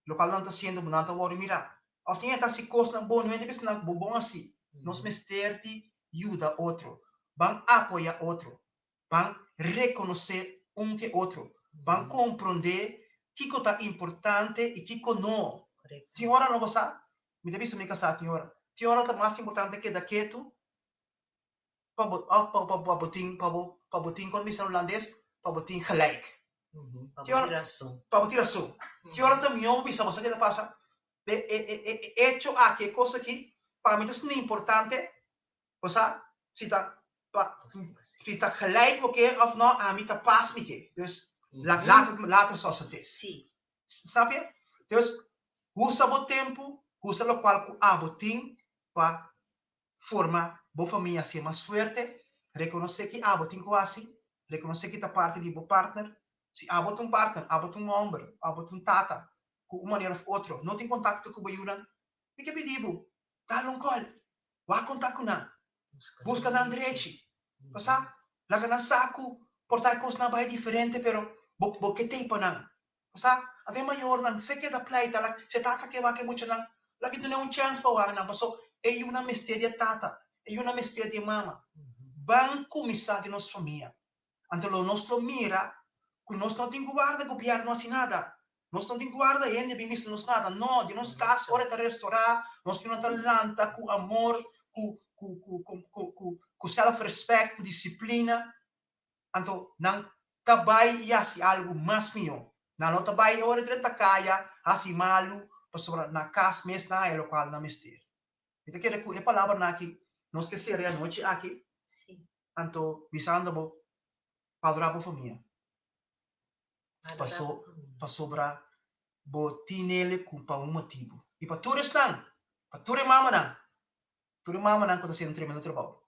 Lokual nan ta siendo bo nan ta wòrdu mirá. Òf tin hende ta hasi kosnan bon, no hende bisa nan ku bo bon hasi. Nos mester di yuda otro. Ban apoyá otro. Ban rekonosé un ke otro. Ban komprondé kiko ta importante i kiko no. Tin ora no bo sa, mi ta bisa mi kasá tin ora, tin ora ta mas importante keda ketu pa bo òf pa pa bo tin pa bo pa bo tin kon bisa na hulandes pa bo tin gelijk.
Pa bo tin rason.
Pa bo tin rason. Tin ora ta mihó bo bisa bo sa ke ta pasa e e e e echo aki e kos aki pa mi ta asina importante bo sa si ta pa si ta gelijk bo ke òf no ami ta pas mi ke dus laat laat het zoals het is.
Si.
Snap je? Dus usa bo tempu usa lokual ku abo tin pa Forma bo famia hacié mas fuerte, reconoce ki abo tin cu haci, reconoce ki ta parti di bo partner. Si abo ta un partner, abo ta un homber, abo ta un tata, cu un manera of otro no tin contacto cu bo yunan, mi ke pidi bo, dal un call, wak contact cu nan. Buska nan drechi. Bo sa? Laga nan sa ku por ta e kosnan bai diferente pero bo bo ke tei pa nan. Bo sa? Anto e mayornan se keda pleita la se tata ke wak e muchanan laga e duna un chèns pa wak nan paso e yunan mester di e tata, e yunan mester di e mama. Ban kuminsá den nos famia. Anto lo nos lo mira ku nos no tin ku warda gobièrnu hasi nada. Nos no tin ku warda hende bin bisa nos nada. No, den nos kas ora e ta restorá, nos yunan ta lanta ku amor, ku ku ku ku ku ku ku sèlfrespèt, ku disiplina. Anto nan ta bai i hasi algu mas mihó. Nan no ta bai ora drenta kaya hasi malu pasobra na kas mes nan haña lokual nan mester. Mi ta kere ku e palabranan aki nos ke sera e anochi aki. Anto bisando bo, Valorá bo famia, paso pasobra bo tinele ku pa un motibu. I pa tur esnan, pa tur e mamanan, tur e mamanan ku ta hasiendo un tremendo trabou,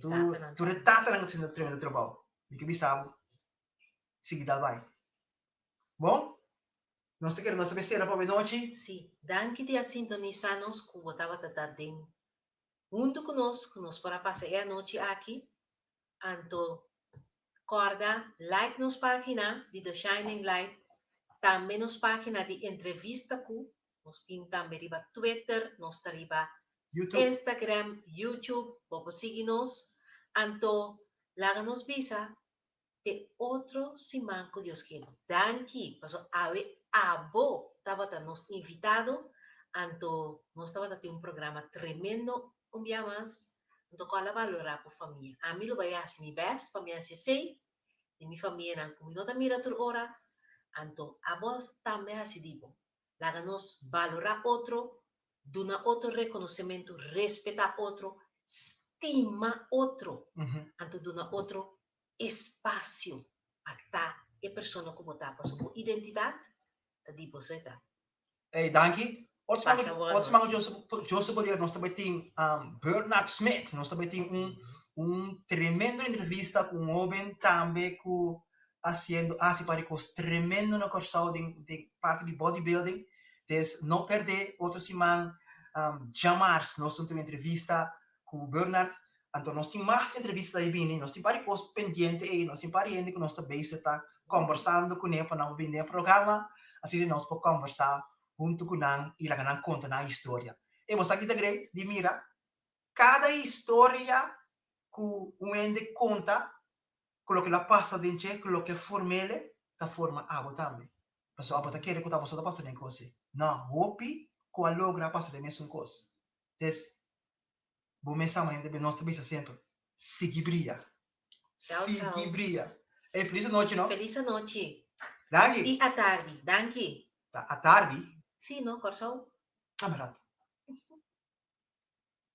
tur tur e tatanan ku ta hasiendo un tremendo trabou, mi ke bisa bo, sigui dal bai. Bon, nos ta kere nos ta bay sera pa awe nochi.
Sí, danki di a sintonisa nos ku bo tabata ta den Huntu ku nos ku nos por a pasa e anochi aki, anto kòrda like nos página di The Shining Light, tambe nos página di entrevista ku nos tin tambe riba Twitter, nos ta riba
YouTube.
Instagram, YouTube, bo por sigui nos, anto laga nos bisa te otro siman ku Dios kier. Danki pasobra awe abo tabata nos invitado, anto nos tabata tin un programa tremendo un bia mas, anto kòl a balorá bo famia. Ami lo bai hasi mi bèst pa mi hasi esei di mi famianan ku mi no ta mira tur ora, anto abo tambe hasi di bo. Laga nos balorá otro, duna otro rekonosementu, respetá otro, stima otro, anto duna otro espasio pa ta e persona ku bo ta, pasobra bo identidat ta di bo so e ta.
Ey, danki. Otro siman
Pasa bon
otro siman ku
anochi.
Dios Dios ta poder nos ta bai tin Bernard Smith. Nos ta bai tin un un tremendo entrevista ku un hoben tambe ku hasiendo hasi par di kos tremendo na Kòrsou den den parti di bodybuilding. Des no pèrdè otro siman djamars nos tin un entrevista ku Bernard. Anto nos tin mas entrevista ta bini, nos tin par di kos pendiente ei, nos tin par di hende ku nos ta bezig ta kombersando kuné pa nan por bini den e programa, asina nos por kombersá huntu ku nan i laga nan konta nan historia. E bo sa ki ta grei di mira kada historia ku un hende konta ku loke lo a pasa den dje, ku loke a form'ele, ta forma abo tambe. Pasobra abo ta kere ku ta abo so ta pasa den kos ei. No, hopi ku a logra a pasa den mesun kos. Des, bo mes sa manera ta nos ta bisa semper, sigui bria.
Chao,
Sigui
chao.
bria. Ey, felis anochi, no?
Felis anochi.
Danki.
I atardi. Danki.
Ta atardi?
Sí, no, Kòrsou.
Ah, mira.